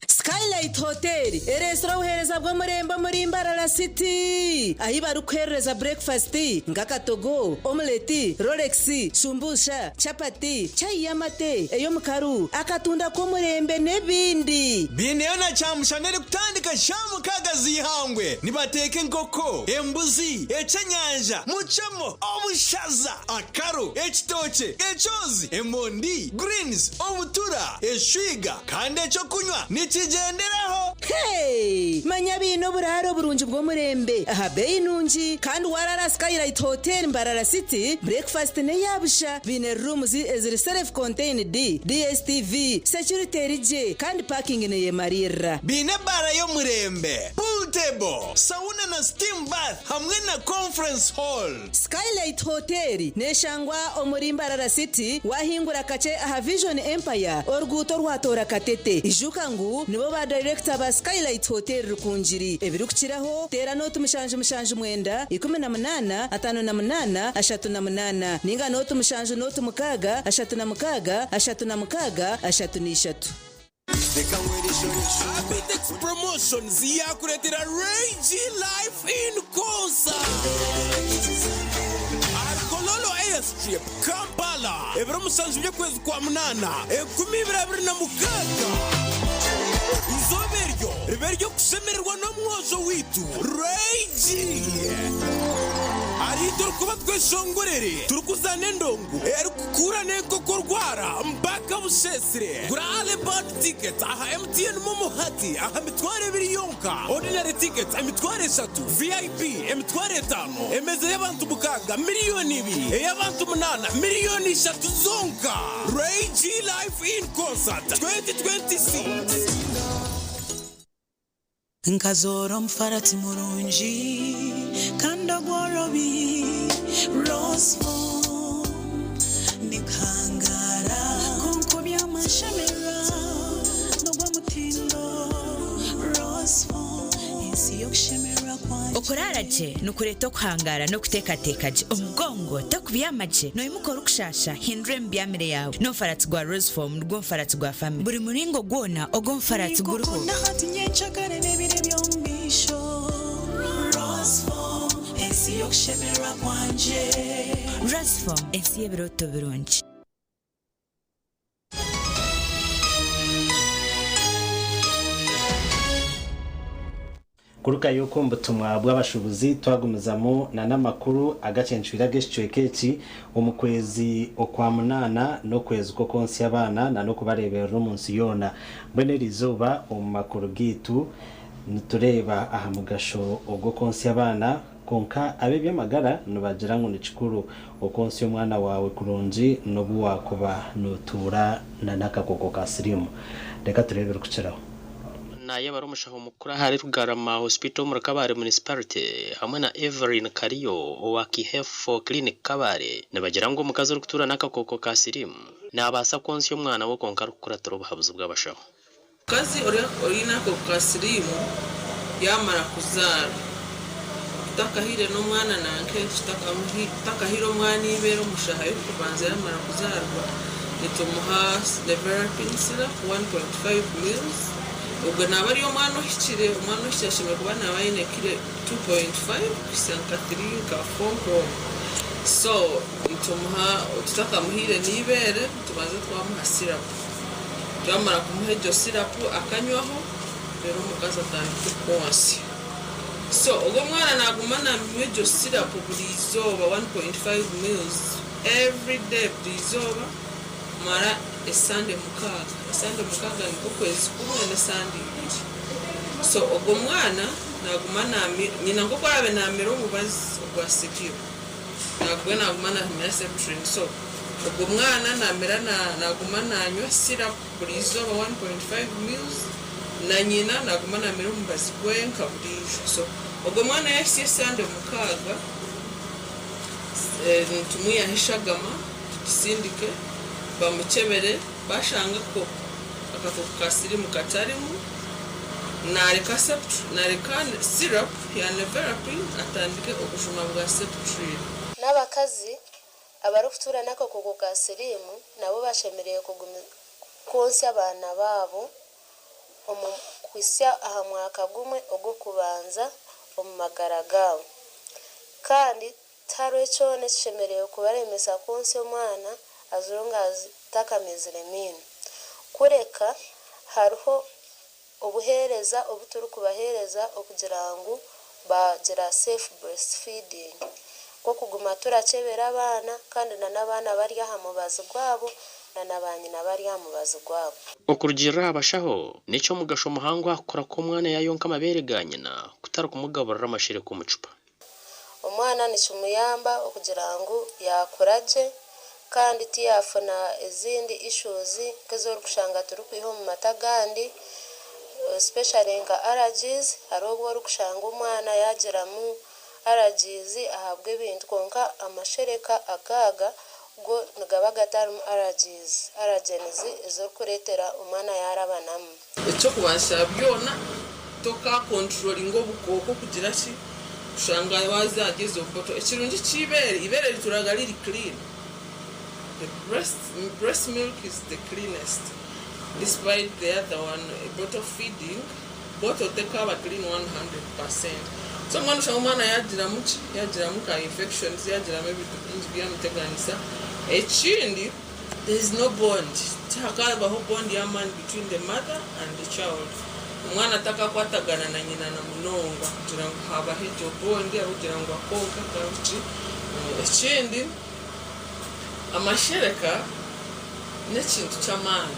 Speaker 3: Skylight Hotel ereetsire obuheereza bw'omurembe omuri Mbarara City ahi barikukuheerereza burekifasiti nk'akatogo, omuleti, rolex, shumbusha, chapati, chai y'amate, ey'omukaru, akatunda k'omurembe n'ebindi.
Speaker 4: Baineyo na kyamushana erikutandika shaaha mukaaga z'eihangwe. Nibateeka enkoko, embuzi, eky'enyanja, mucemo, obushaza, akaro, ekitookye, ekyozi, emondi, greens, obutura, eshwiga kandi eky'okunywa nikigyenderaho.
Speaker 3: Hey! Manya baine oburaaro burungi bw'omurembe aha beeyi nungi kandi waraara Skylight Hotel Mbarara City, breakfast n'eya busha. Baine rooms eziri self contained, DSTV, security eri gye kandi parking neyemariirira.
Speaker 4: Baine ebaara y'omurembe, pool table, sauna na steam bath hamwe na conference hall.
Speaker 3: Skylight Hotel neshangwa omuri Mbarara City wahingura kakye aha Vision Empire oruguuto orwatoora Katete. Ijuka ngu nibo ba dayirekita ba Skylight Hotel Rukungiri. Ebirikukiraho teera nooti 779 18 58 38 ninga nooti 7 nooti 6 36 36 33.
Speaker 29: Abitex Promotions yaakureetera Ray G Live in Concert ahari Kololo Airstrip, Kampala, ebiro mushanju by'okwezi kwa munaana, 2026. Eizooba eryo ribe ery'okushemererwa n'omwojo waitu Ray G. Ahariitwe orikuba tweshongorere turikuzaana endongo erikukuura n'enkoko orwara mpaka busheesire. Gura Early Bird Tickets aha MTN MoMo hati aha mitwaro ebiri yonka, Ordinary Tickets emitwaro eshatu, VIP emitwaro etaano, emeeza y'abantu mukaaga miriyoni ibiri, ey'abantu munaana miriyoni ishatu zonka. Ray G Live in Concert 2026.
Speaker 7: Nkazoora omufaratsi murungi kandi ogworobi, Rosefoam nikuhangaara kwonka oby'amashemererwa n'ogw'omutindo, Rosefoam ensi y'okushemererwa kwangye.
Speaker 20: Okuraara gye nikureeta okuhangaara n'okuteekateeka gye. Omugongo tokubyama gye, noimuka orikushaasha, hindura emibyamire yaawe. N'omufaratsi gwa Rosefoam nigwo mufaratsi gwa famire. Buri muringo gwona ogw'omufaratsi guriho.
Speaker 7: Ninkukunda hati nyencakare n'ebiro eby'omu maisho Rosefoam ensi y'okushemererwa kwangye.
Speaker 20: Rosefoam ensi y'ebirooto birungi.
Speaker 9: Kurugayo okwo omu butumwa bw'abashuubuzi twagumizamu na n'amakuru agacencwire ag'ekicweka eki omu kwezi okwa munaana n'okwezi kw'okwontsya abaana na n'okubareeberera omu nsi yoona. Mbwenu eriizooba omu makuru gaitu nitureeba aha mugasho ogw'okwontsya abaana kwonka ab'eby'amagara nibagira ngu nikikuru okwontsya omwana waawe kurungi n'obu waakuba nootuura na n'akakooko ka siriimu. Reka tureebe ebirikukiraho.
Speaker 13: Naayebare omushaho mukuru ahari Rugarama Hospital omuri Kabale Municipality hamwe na Evelyn Kariyo owa Kihefo Clinic Kabale nibagira ngu omukazi orikutuura n'akakooko ka siriimu naabaasa kwontsya omwana we kwonka arikukuratira obuhabuzi bw'abashaho.
Speaker 23: Omukazi oine akakooko ka siriimu yaamara kuzaara, tutakahaire n'omwana nanka tutakahaire omwana eibeere omu shaaha y'okubanza yaamara kuzaarwa, nitumuha Nevirapine syrup 1.5 mils. Ogwe naaba ari omwana ohikire, omwana ohikire ashemereire kuba naaba aine kiro 2.5 kuhitsya nka 3 nka 4 nk'omwo. So nitumuha tutakamuhaire n'eibeere nitubanza twamuha syrup. Twamara kumuha egyo syrup akanywaho reero omukazi atandika okwontsya. So ogwo omwana naguma nanywa egyo syrup buri izooba 1.5 mils. Everyday buri izooba kumara esande mukaaga. Esande mukaaga nikwo okwezi kumwe n'esande ibiri. So ogwo mwana naguma namira, nyina nk'oku araabe namira omubazi ogwa siriimu, nagwe naguma namira septrin. So ogwo mwana namira naguma nanywa syrup buri izooba 1.5 mils, na nyina naguma namira omubazi gwenka buriijo. So ogwo mwana yahitsya esande mukaaga, nitumwihaho eshagama tugisindike bamukyebere, bashanga ko akakooko ka siriimu katarimu, nareka nareka syrup ya nevirapine atandike obujuma bwa septrin.
Speaker 5: N'abakazi abarikutuura n'akakooko ka siriimu nabo bashemereire kwontsya abaana baabo omu kuhitsya aha mwaka gumwe ogw'okubanza omu magara gaabo. Kandi tihariho kyona ekishemereire kubaremesa kwontsya omwana as long as takamezire maino. Kureka hariho obuheereza obu turikubaheereza okugira ngu bagira safe breastfeeding, nk'okuguma turakyebera abaana kandi na n'abaana bari aha mubazi gwabo na na baanyina bari aha mubazi gwabo.
Speaker 13: Okurugiirira aha bashaho, n'eky'omugasho muhango aha kukura kw'omwana yaayonka amabeere ga nyina kutari kumugaburira amashereka omu cupa.
Speaker 5: Omwana nikimuyamba okugira ngu yaakura gye kandi tiyaafuna ezindi issues nk'ezi orikushanga turikwiha omu mata agandi especially nka allergies. Hariho obu orikushanga omwana yaagiramu allergies ahabw'ebintu, kwonka amashereka agaaga go nigaba gatarimu allergies, allergens ezirikureetera omwana yaarabanamu.
Speaker 23: Eky'okubanza kya byona, tokakonturoringa obukooko kugira ki, kushanga waaza ahari ezo bottle. Ekirungi ky'eibeere, eibeere rituraga riri clean. The breast, breast milk is the cleanest despite the other one, bottle feeding, bottle tekaaba clean 100%. So mbwenu oshanga omwana yaagiramu ki, yaagiramu ka infections, yaagiramu ebintu bingi byamuteganisa. Ekindi, there is no bond, tihakaabaho bond y'amaani between the mother and the child. Omwana takakwatagana na nyina na munonga kugira ngu haabaho egyo bond ahabw'okugira ngu akonka ka biki. Ekindi, amashereka n'ekintu ky'amaani.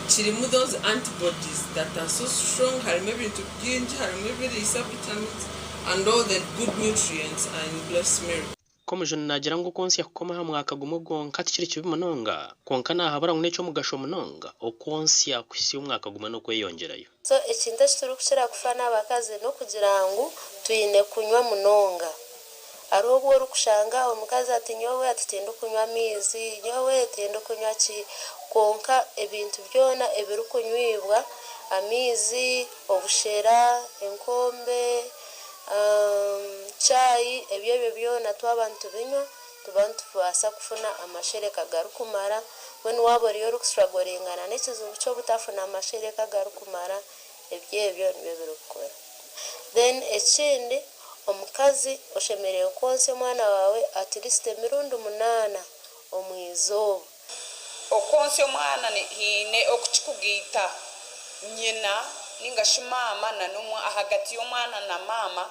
Speaker 23: Kirimu those antibodies that are so strong, harimu ebintu bingi, harimu ebiriisa, vitamins and all the good nutrients are in breast milk.
Speaker 13: Komujuni naagira ngu okwontsya kukoma aha mwaka gumwe gwonka tikiri kibi munonga, kwonka naahabura ngu n'eky'omugasho munonga okwontsya kuhitsya omwaka gumwe n'okweyongyerayo.
Speaker 5: So ekintu eki turikukira kufa n'abakazi n'okugira ngu twine kunywa munonga. Hariho obu orikushanga omukazi ati nyowe ati tindikunywa amaizi, nyowe tindikunywa ki, kwonka ebintu byona ebirikunywibwa, amaizi, obushera, enkombe, chai, ebyo ebyo byona twaba nitubinywa tuba nitubaasa kufuna amashereka garikumara. Mbwenu waaba oriyo orikusitaragoringana n'ekizibu ky'obutafuna amashereka garikumara, ebyo ebyo nibyo birikukora. Then ekindi, omukazi oshemereire kwontsya omwana waawe at least emirundi munaana omu izooba.
Speaker 6: Okwontsya omwana haine oku kikugaita nyina ninga shi maama na ahagati y'omwana na maama,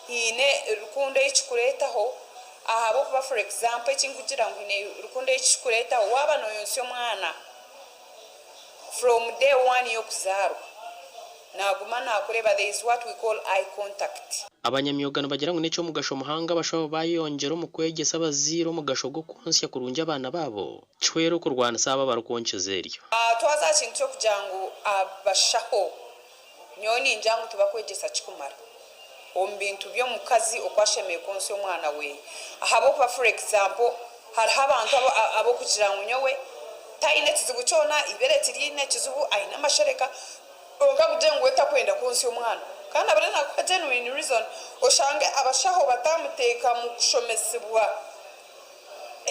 Speaker 6: haine rukundo ei kikureetaho ahabw'okuba, for example, eki ndikugira ngu haine rukundo ei kikureetaho, waaba nooyontsya omwana from day one y'okuzaarwa, naaguma naakureeba, there is what we call eye contact.
Speaker 13: Abanyamyoga nibagira ngu n'eky'omugasho muhango abashaho baayongyera omu kwegyesa abazaire omugasho gw'okwontsya kurungi abaana baabo kihwera okurwanisa abo abarikwonkyeza eryo.
Speaker 6: Twaza aha kintu ky'okugira ngu abashaho, nyowe ningira ngu tibakwegyesa kikumara omu bintu by'omukazi oku ashemereire kwontsya omwana we ahabw'okuba, for example, hariho abantu ab'okugira ngu nyowe taine kizibu kyona, eibere tiriine kizibu, aine amashereka, kwonka akugire ngu we takwenda kwontsya omwana kandi abure nakuha genuine reason, oshange abashaho batamuteeka mu kushomesibwa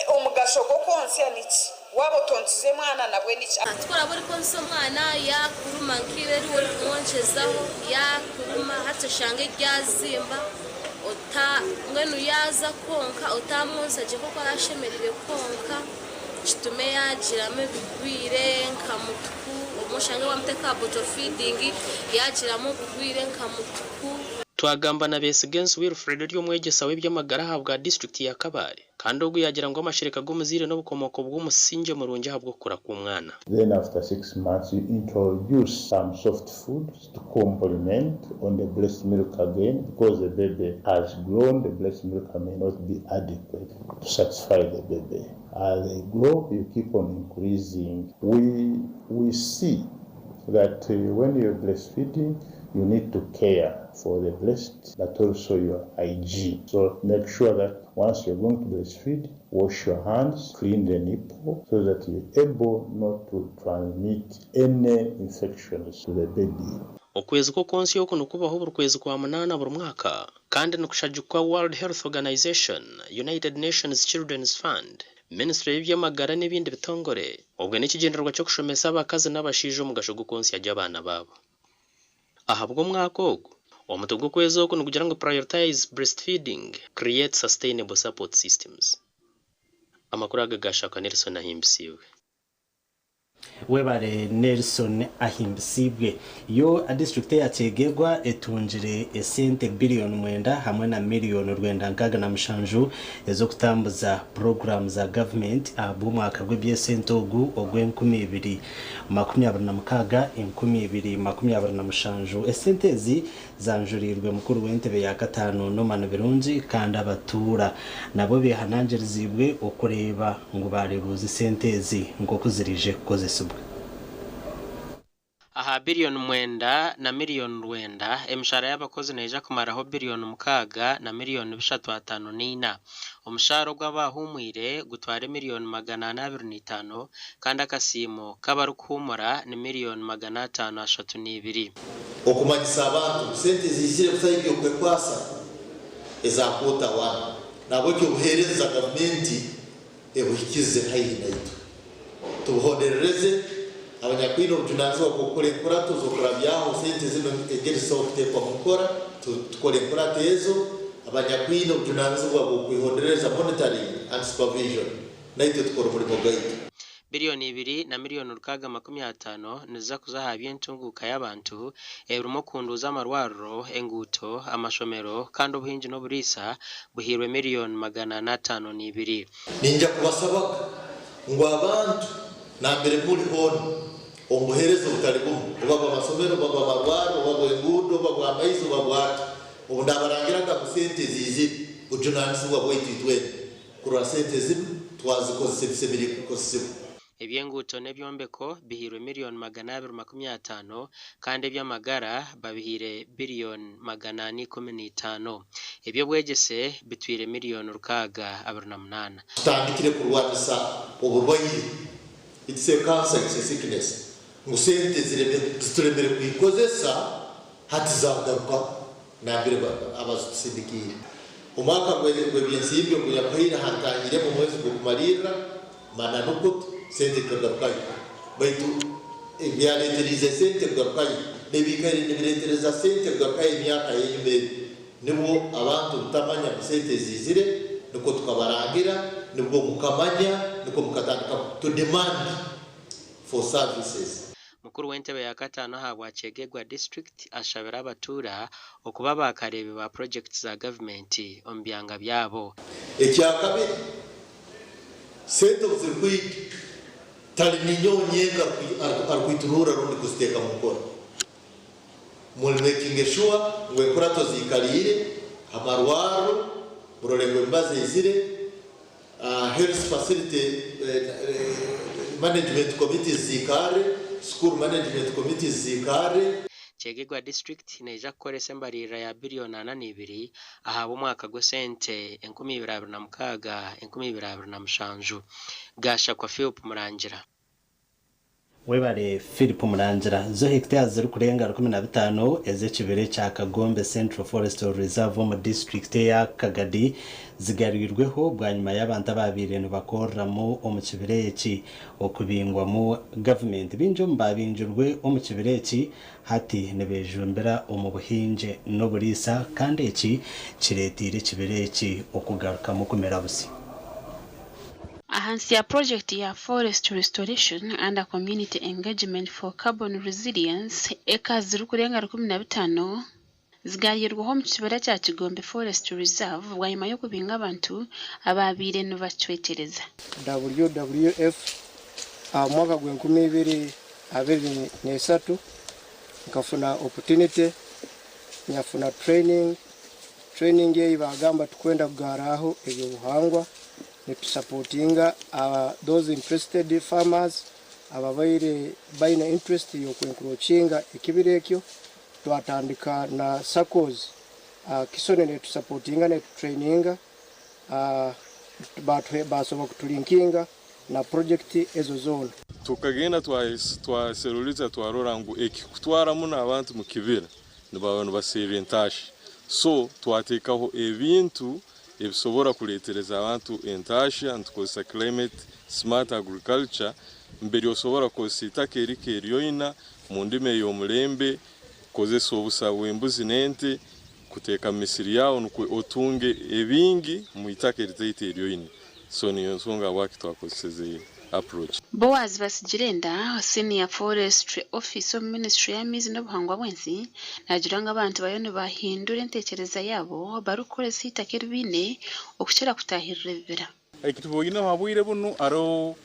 Speaker 6: omugasho gw'okwontsya niki, waaba otontsize mwana nabwe niki.
Speaker 8: Ku oraabe orikwontsya omwana yaakuruma nk'iwe eri orikumonkyezaho yaakuruma hati oshange ryazimba ota mbwenu yaaza kwonka otamwontsya gye nk'oku arashemereire kwonka kitume yaagiramu ebigwire nka mutuku, obumwe oshange waamuteeka aha bottle feeding yaagiramu obugwire nka mutuku.
Speaker 13: Twagamba na Besigensi Wilfred ori omwegyesa w'eby'amagara ahabwa disiturikiti ya Kabale kandi ogu yaagira ngu amashereka g'omuzaire n'obukomooko bw'omusingye murungi ahabw'okukura kw'omwana.
Speaker 2: Then after 6 months you introduce some soft foods to complement on the breast milk again because the baby has grown, the breast milk may not be adequate to satisfy the baby. As they grow, you keep on increasing. We see that when you're breastfeeding, you need to care for the breast, but also your hygiene. So make sure that once you're going to breastfeed, wash your hands, clean the nipple, so that you're able not to transmit any infections to the baby.
Speaker 13: Okwezi kw'okwonsi oku nikubaho buri kwezi kwa munaana buri mwaka kandi nikushagikwa World Health Organization, United Nations Children's Fund, Ministry y'eby'amagara n'ebindi bitongore obwe n'ekigyendererwa ky'okushomesa abakazi n'abashaija omugasho gw'okwonsya gye abaana baabo. Ahabw'omwaka ogu, omutwe gw'okwezi oku nigugira ngu Prioritize Breastfeeding, Create Sustainable Support Systems. Amakuru aga gashakwa Nelson Ahimbisiibwe.
Speaker 9: Webare Nelson Ahimbisibwe. Yo disitulikiti ya Kyegegwa etungire esente biliyoni 9 hamwe na miliyoni 967 ez'okutambuza puroguramu za gavumenti ahabw'omwaka gw'ebyesente ogu ogw'e 2026 2027. Esente ezi zanjurirwe mukuru w'entebe ya kataano Norman Birungi, kandi abatuura nabo behanangirizibwe okureeba ngu barebuuza esente ezi nk'oku zirije kukozesibwa.
Speaker 13: Aha biliyoni 9 na miliyoni 9, emishahara y'abakozi neija kumaraho biliyoni 6 na miliyoni 354. Omushahara ogw'abahumwire gutware miliyoni 425, kandi akasiimo k'abarikuhumura ni miliyoni 532.
Speaker 10: Okumanyisa abantu sente zizire kusaidia okwekwasa eza quarter one, nabwekyo obuheereza gavumenti ebuhikize haihi naitu, tubuhonderereze abanyakwine obujunanizibwa bw'okukora enkurato z'okurabyaho sente zino engeri zisobola kuteekwa mu nkora. Tukore enkurato ezo. Abanyakwine obujunanizibwa bw'okwihondereza, monitoring and supervision, naitwe tukora omurimo gwaitu.
Speaker 13: Biliyoni 2 na miliyoni 650 niziza kuza aha by'entunguuka y'abantu ebirimu okunduuza amarwariro, enguuto, amashomero, kandi obuhingi n'oburiisa buhairwe miliyoni 452.
Speaker 10: Ninja kubasabaga ngu abantu nambere muli hoona omu buheereza obutali bumu, oba bw'amasomero, oba bw'amarwaro, oba bw'enguudo, oba bw'amaizi, oba bwaki, obu ndabarangiraga ngu sente ziizire, bujunanizibwa bwaitu itwena kurora sente zinu twazikozesa ebisemeriire kukozesebwa.
Speaker 13: Eby'enguuto n'ebyombeko bihairwe miliyoni 250, kandi eby'amagara babihaire biliyoni 415. Eby'obwegyese bitwire miliyoni 628.
Speaker 10: Tutandikire kurwanisa oburwaire. It's a cancer, it's a sickness, ngu sente zituremere kuikozesa, hati zagaruka nambere abazitusindikiire. Omwaka gw'ebyensimbi ogunyakuhaire hantahiremu omwezi gw'okumalirra mananukutu sente zikagarukayo, baitu ebyaleeteriize sente kugarukayo nebiikaire nibireetereza sente kugarukayo emyaka y'enyuma ebi, nibwo abantu butamanya ngu sente ziizire. Nikwo tukabarangira, nibwo mukamanya, nikwo mukatandika to demand for services.
Speaker 13: Mukuru w'entebe ya kataano ahabwa Kyegegwa district ashabira abatuura okuba bakareebi ba purojekiti za gavumenti omu byanga byabo.
Speaker 10: Ekyakabiri, sente obu zirikwija, tali ninyowe nyenka arikwiturura rundi kuziteeka mu nkora. Muri making sure ngu enkurato ziikaliire, amarwarro murole ngu emibazi eizire, health facility management committees ziikarre, school management committees ziikarre.
Speaker 13: Kyegegwa district neija kukoresa embaririra ya biliyoni 42 ahabw'omwaka gw'esente 2026 2027. Gashakwa Philip Murangira.
Speaker 9: Webare Philip Murangira. Zo hectares zirikurenga 15 ez'ekibira kya Kagombe Central Forest Reserve omu disitulikiti eya Kagadi zigarirweho bwanyuma y'abantu ababaire nibakoreramu omu kibira eki okubingwamu gavumenti. Bingi omu babingirwe omu kibira eki hati nibejumbira omu buhingi n'oburiisa, kandi eki kireetiire ekibira eki okugarukamu kumera busi.
Speaker 11: Ahansi ya purojekiti ya Forest Restoration and Community Engagement for Carbon Resilience, eka zirikurenga 15 Zigayirweho omu kibira kya Kigombe Forest Reserve bwanyima y'okubinga abantu abaabaire nibacwekyereza.
Speaker 12: WWF aha mwaka gw'enkumi ibiri 23 nkafuna opportunity nyafuna training, training eyi bagamba tukwenda kugarraho eby'obuhangwa nitusupportinga those interested farmers ababaire baine interest y'okwencroachinga ekibira ekyo. Twatandika na SACCOs, Kisone netusupportinga netutraininga, basobola kutulinkinga na project ezo zoona.
Speaker 14: Tukagenda twaseruliza twarora ngu ekikutwara muno abantu mu kibira nibaba nibaserra entaahya, so twateekaho ebintu ebisobora kuleetereza abantu entaahya nitukozesa climate smart agriculture mbere osobora kukozesa itaka erike eryoina mu ndima ey'omulembe, kukozesa obusa bw'embuzi n'ente kuteeka mu misiri yaawe nukwo otunge ebingi mu itaka eritaito eryoine, so niyo nsonga habwaki twakozeseze approach.
Speaker 11: Boaz Basigirenda, Senior Forestry Officer omu minisiture y'amaizi n'obuhangwa bw'ensi naagira ngu abantu bariyo nibahindura enteekyereza yaabo barikukoresa eitaka eri baine okukira kutaahirira ebibira.
Speaker 15: Eki tuboineho ha bwire bunu haroho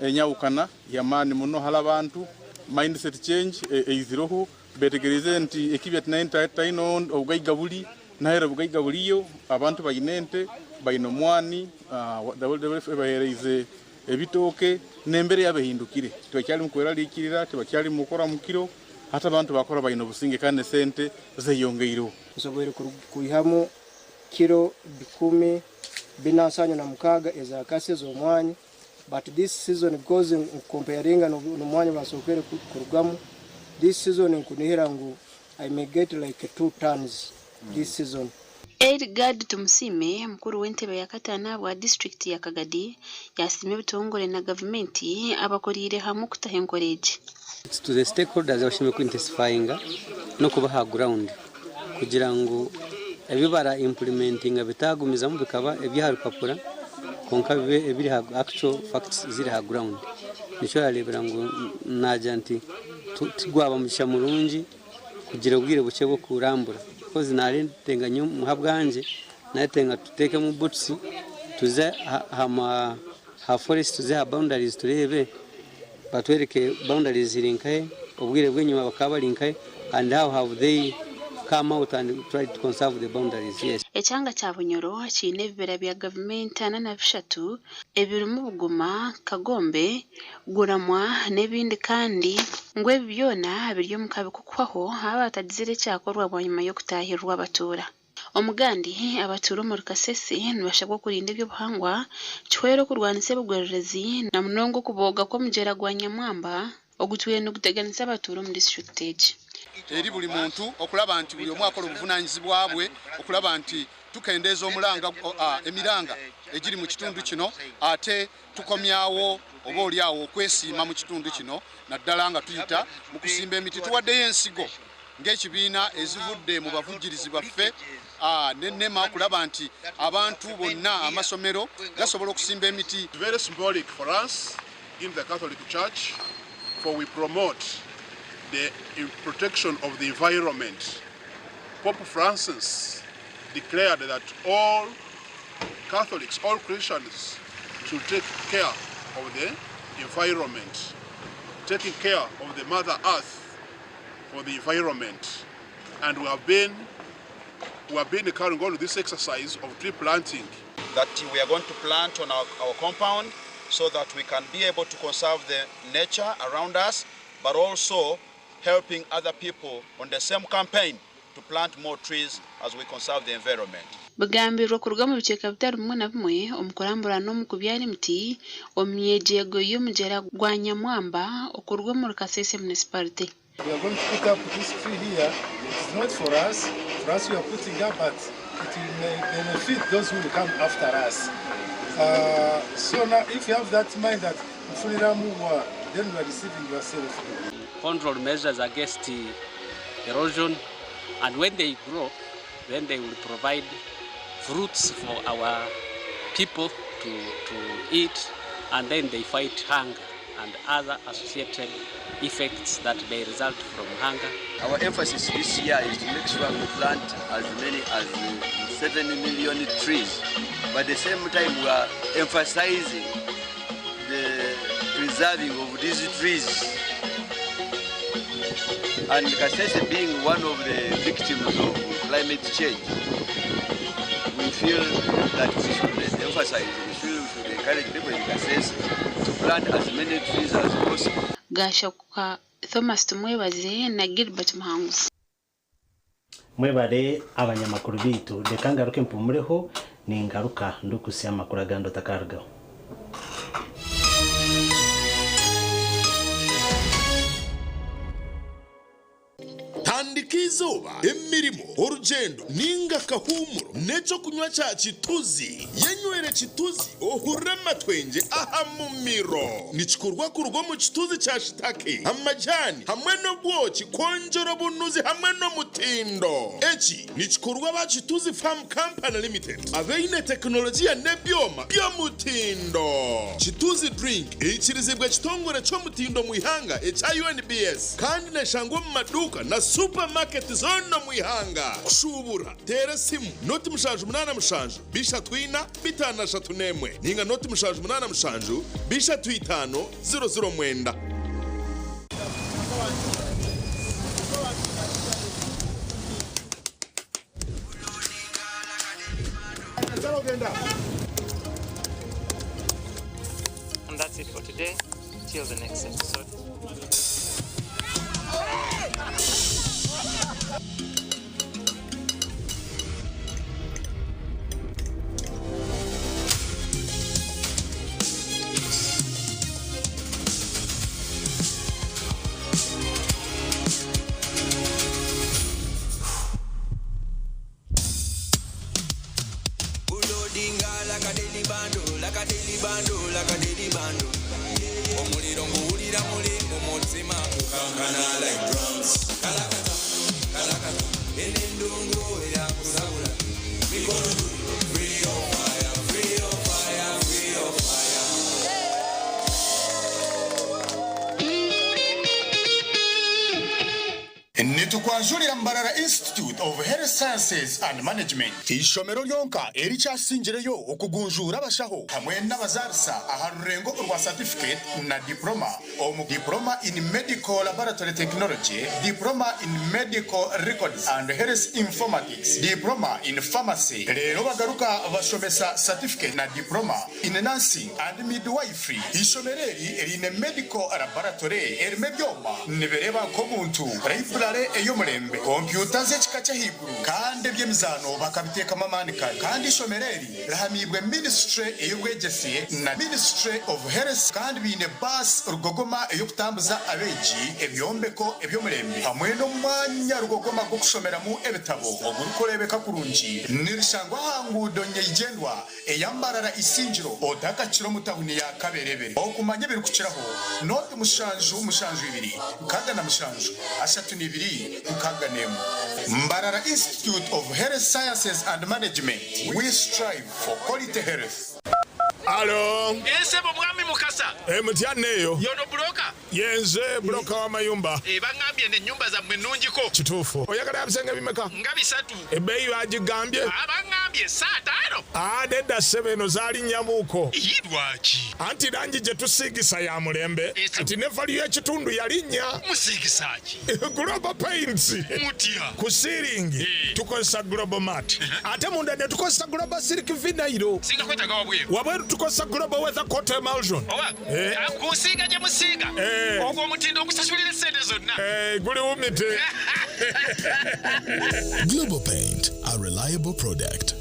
Speaker 15: enyahukana y'amaani muno hali abantu, mindset change eizireho, betegeriize nti ekibya tinaine taine obugaiga buli, nahera obugaiga buliyo, abantu baine ente, baine omwani, WWF ebahereize ebitooke n'embeera yabo ehindukire, tibakyali mukweraliikirira, tibakyali mukukora mukiro, hati abantu bakora baine obusinge kandi n'esente zeyongeireho.
Speaker 12: Nsoboire kwihamu kiro bikumi bina nsanju na mukaaga eza kase z'omwanya but this season because nkukomparinga n'omwanya basookere kurugamu, this season nkunihira ngu I may get like two tons this season.
Speaker 11: Eligard Tumusiime, mukuru w'entebe ya kataano ahabwa disiturikiti ya Kagadi yasiima ebitongore na gavumenti abakoriire hamwe okutaho enkora egi.
Speaker 16: To the stakeholders abashemereire ku intensifyinga n'okuba aha ground kugira ngu ebi bara implementinga bitagumizamu bikaba eby'aha rupapura kwonka bibe ebiri aha actual facts ziri aha ground. Nikyo orareebera ngu naagira nti tigwaba mugisha murungi kugira obwire bukye bw'okurambura because naaretenga nyowe ahabwangye naaretenga tuteekemu boots tuze aha forest tuze aha boundaries tureebe Batwereke boundaries ziri nkahe, obwire bw'enyima bakaba bari nkahe and how have they come out and tried to conserve the boundaries, yes.
Speaker 11: Ekyanga kya Bunyoro kiine ebibira bya gavumenti 43 ebirimu Buguma, Kagombe, Guramwa n'ebindi kandi ngu ebi byona biri omu kabi k'okuhwaho haaba hatagizire ekyakorwa bwanyima y'okutaahirirwa abatuura. Omugandi, abatuura omuri Kasese nibashabwa okurinda eby'obuhangwa kihwere okurwanisa ebigwererezi na munonga okubooga kw'omugyera gwa Nyamwamba ogutwire niguteganisa abatuura omu disiturikiti egi.
Speaker 17: Eri buli muntu okulaba nti buli omu akola obuvunanyizibwa bwe okulaba nti tukendeeza omulanga emiranga egiri mu kitundu kino ate tukomyawo oba oli awo okwesiima mu kitundu kino naddala nga tuyita mu kusimba emiti. Tuwaddeyo ensigo ng'ekibiina ezivudde mu bavujjirizi baffe ne nema okulaba nti abantu bonna amasomero gasobola okusimba emiti.
Speaker 18: Very symbolic for us in the Catholic Church for we promote the protection of the environment. Pope Francis declared that all Catholics, all Christians should take care of the environment, taking care of the Mother Earth for the environment. And we have been we have been carrying on this exercise of tree planting.
Speaker 26: That we are going to plant on our, our compound so that we can be able to conserve the nature around us, but also helping other people on the same campaign to plant more trees as we conserve the environment.
Speaker 11: Bigambirwe kuruga omu bicweka bitari bimwe na bimwe omu kurambura n'omu kubyara emiti omu myegyeego y'omugyera gwa Nyamwamba okuruga omuri Kasese Munisiparite.
Speaker 27: We are going to put up this tree here. It's not for us. For us, we are putting up, but it will benefit those who will come after us. So now, if you have that mind that then you are deceiving yourself.
Speaker 28: Control measures against erosion, and when they grow, then they will provide fruits for our people to eat, and then they fight hunger. and other associated effects that may result from hunger.
Speaker 1: Our emphasis this year is to make sure we plant as many as 7 million trees. But at the same time, we are emphasizing the preserving of these trees. And Kasese being one of the victims of climate change, we feel that we should emphasize, we feel we should encourage people in Kasese to plant as many trees as possible.
Speaker 11: Gashakuka Thomas Tumwebaze na Gilbert Muhanguzi.
Speaker 9: Mwebare abanyamakuru bitu reka ngaruke mpumureho ningaruka ndukusya amakuru agandi otakarugaho.
Speaker 3: Tandika izooba, emirimo, orugyendo ninga akahuumuro n'ekyokunywa kya Kituzi. Yenywere Kituzi ohurire amatwengye aha mumiro. Nikikorwa kuruga omu kituzi kya shitake, amajani hamwe n'obwoki kwongyera obunuzi hamwe n'omutindo. Eki nikikorwa aba Kituzi Farm Company Limited abaine tekinologiya n'ebyoma by'omutindo. Kituzi Drink eikirizibwe ekitongore ky'omutindo omu ihanga ekya UNBS kandi neshangwa omu maduuka na supamaketi zoona omu ihanga. Kushuubura, teera esimu 077 34 531 ninga 077 35 009.
Speaker 4: And that's it for today. Till the next episode.
Speaker 19: Ulodinga like a daily bando, like a daily bando, like a daily bando. Omuliro nguwulira muli mu mutima gukankana like drums. Kalakata, kalakata, eno endungu erakusabula. Mikono free your fire, free your fire, free your fire.
Speaker 21: Nitukwanjurira Mbarara Institute of Health Sciences and Management, ishomero ryonka erikyasingireyo okugunjura abashaho hamwe n'abazarisa aha rurengo rwa certificate na diploma omu diploma in medical laboratory technology, diploma in medical records and health informatics, diploma in pharmacy. Rero bagaruka bashomesa certificate na diploma in nursing and midwifery. Ishomero eri erine medical laboratory erime ebyoma nibereba nk'omuntu, library ey'omurembe, kompyuta z'ekika ky'ahaiguru kandi eby'emizaano bakabiteekamu amaani kare. Kandi ishomero eri rihamibwe ministry ey'obwegyese na ministry of health kandi biine baasi rugogoma ey'okutambuza abeegi, ebyombeko eby'omurembe hamwe n'omwanya rugogoma gw'okushomeramu ebitabo ogurikureebeka kurungi. Nirishangwa aha nguudo nyeigyendwa eya Mbarara Isingiro otakakira omu tawuni ya Kaberebere. Okumanya ebirikukiraho 0 7 7 67 32 61. Mbarara Institute of Health Sciences and Management. We strive for quality health.
Speaker 22: Alo.
Speaker 24: Ssebo mwami Mukasa.
Speaker 22: E, mutya neeyo.
Speaker 24: Yono broker?
Speaker 22: Yenze broker w'amayumba.
Speaker 24: E, baŋŋambye n'ennyumba zammwe nnungiko.
Speaker 22: Kituufu. Oyagala bisenge bimeka?
Speaker 24: Nga bisatu.
Speaker 22: Ebbeeyi bagigambye?
Speaker 24: Baŋŋambye saataano.
Speaker 22: Ah, nedda ssebo, eno zaalinnya-muko.
Speaker 24: Iyi lwaki?
Speaker 22: Anti langi gye tusiigisa ya mulembe. Kati ne value y'ekitundu yalinnya.
Speaker 24: Musiigisa ki?
Speaker 22: Global Paints.
Speaker 24: Mutya?
Speaker 22: Ku ceiling tukozesa Global Mat. Ate munda ne tukozesa Global Silk Vinyl.
Speaker 24: Singa kwetaaga wabweru.
Speaker 22: Wabweru tukozesa Global Weather Coat Emulsion.
Speaker 24: Oba
Speaker 22: Eh.
Speaker 24: kusiiga gye musiiga.
Speaker 22: Eh.
Speaker 24: Ogwo omutindo ogusasulira essente zonna.
Speaker 22: Eh, guliwumite.
Speaker 25: Global Paint, a reliable product.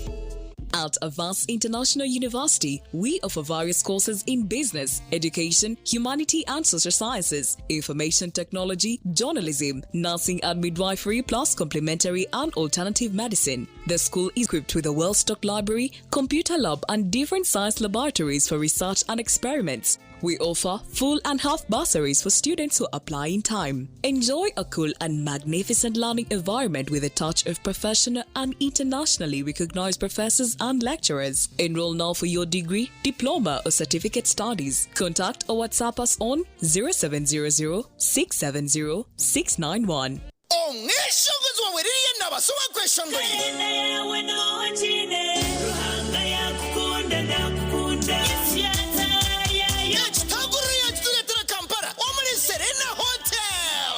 Speaker 29: At Avance International University, we offer various courses in business, education, humanity and social sciences, information technology, journalism, nursing and midwifery, plus complementary and alternative medicine. The school is equipped with a well-stocked library, computer lab, and different science laboratories for research and experiments. We offer full and half bursaries for students who apply in time. Enjoy a cool and magnificent learning environment with a touch of professional and internationally recognized professors and lecturers. Enroll now for your degree, diploma, or certificate studies. Contact or WhatsApp us on 0700 670 691.
Speaker 2: Omweshongozi wawe Lilian Nabaso owakweshongorire. Ekitaguriro yakitureetera Kampala omuri Serena Hotel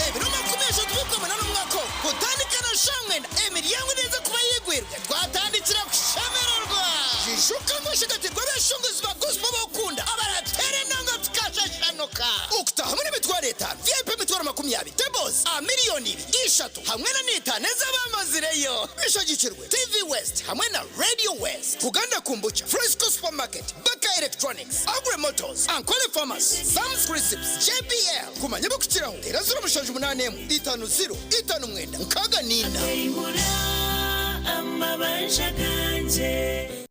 Speaker 2: ebiro 30 by'Okwamunana omwaka ogu kutandika na shaaha mwenda emiryango neeza kuba eyigwirwe twatandikira kushemererwa. Ijuka ngu oshagatirwe abeshongozi ba gospel ab'okukunda abarateera enanga tukashashanuka. Okutahamu n'emitwaro etaano, VIP emitwaro 20, tables aha miriyoni ibiri, ishatu hamwe na n'etaano ez'abamazireyo. Bishagikirwe TV West hamwe na Radio West, Buganda Kombucha, Fresco Supermarket, Baka Electronics, Agri Motors, Ankole Pharmacy, Sam's Crisps, JBL. Kumanya ebirikukiraho, teera 078 50 59 64.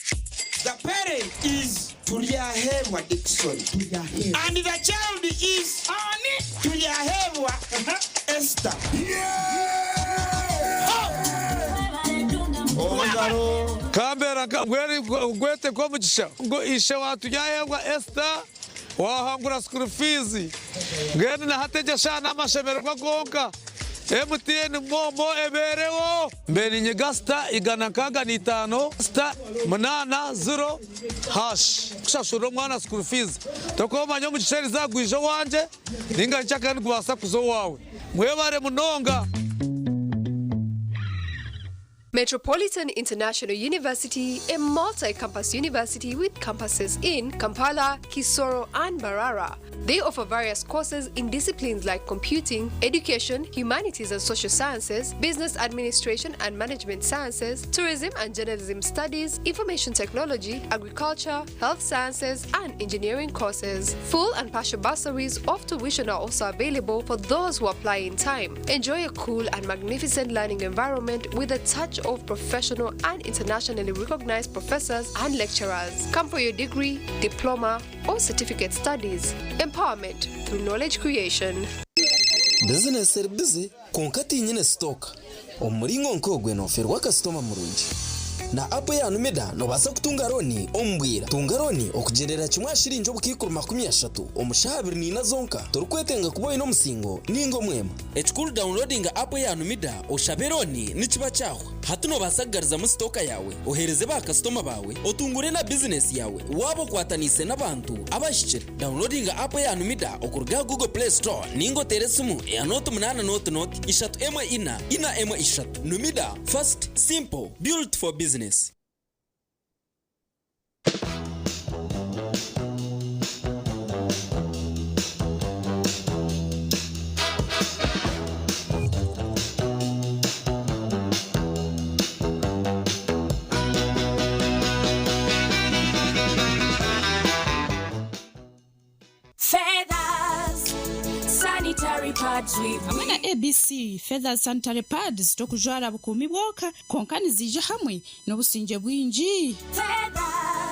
Speaker 5: The parent is Turyahebwa Dickson. And the child is Ani Turyahebwa Esther.
Speaker 6: Kambera ngwete nk'omugisha ngu ishe wa Turyahebwa Esther wahangura school fees mbwenu na hati egyo eshaaha n'amashemererwa gonka MTN MoMo ebeereho. Mbe ninyiga sita 165 *80# kushashurira omwana school fees torikuba omanya omugisha eriizooba gwija owangye ninga nyekyakare nigubaasa kuza owaawe. Mwebare munonga.
Speaker 7: Metropolitan International University, a multi campus university with campuses in Kampala, Kisoro, and Mbarara. They offer various courses in disciplines like computing, education, humanities and social sciences, business administration and management sciences, tourism and journalism studies, information technology, agriculture, health sciences, and engineering courses. Full and partial bursaries of tuition are also available for those who apply in time. Enjoy a cool and magnificent learning environment with a touch of professional and internationally recognized professors and lecturers. Come for your degree, diploma, or certificate studies. Empowerment through knowledge creation.
Speaker 8: Bizinesi eri bize kwonka tinyine sitooka. Omu muringo nk'ogwe noferwa kasitoma murungi. Na app ya Numida nobaasa kutunga looni omu bwira. Tunga looni okugyendera kimwe aha shiringi obukaikuru 30 omu shaaha 24 zonka torikwetenga kuba oine omusingo ninga omwema. Ekikuru downloadinga app ya Numida oshabe looni nikiba kyahwa. Hati nobaasa kugarizamu sitooka yaawe, oheereze ba kasitoma baawe, otungure na bizinesi yaawe waaba okwataniise n'abantu abahikire. Downloadinga app ya Numida okuruga aha Google Play Store ninga oteere esimu eya nooti munaana nooti nooti ishatu emwe ina, ina emwe ishatu. Numida, fast, simple, built for business.
Speaker 10: Feathers, sanitary pads with
Speaker 13: Hamwe na ABC Feathers Sanitary Pads tokujwara bukuumi bwonka kwonka niziija hamwe n'obusingye bwingi.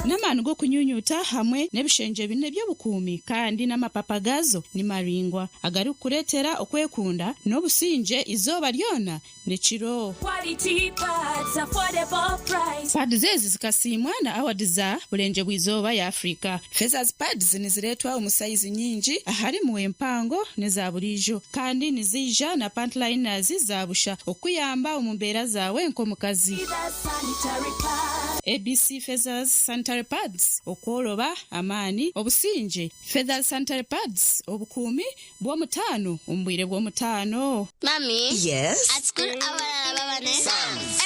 Speaker 13: N'amaani g'okunyunyuta hamwe n'ebishengye bina by'obukuumi kandi n'amapapa gaazo ni maraingwa agarikukureetera okwekunda n'obusingye eizooba ryona n'ekiro.
Speaker 10: Quality pads, affordable price.
Speaker 13: Pads ezi zikasiimwa na awadi za Burengyerwa-izooba ya Afrika. Feathers Pads nizireetwa omu sayizi nyingi aharimu empango n'eza buriijo kandi niziija na pant liners za busha okukuyamba omu mbeera zaawe nk'omukazi.
Speaker 10: Feathers sanitary pads.
Speaker 13: ABC Feathers Sanitary Pads, Okworoba, amaani, obusingye. Feathers Sanitary Pads, Obukuumi bw'omutaano omu bwire bw'omutaano.
Speaker 20: Mummy.
Speaker 23: Yes?
Speaker 20: At school, abalala baba ne.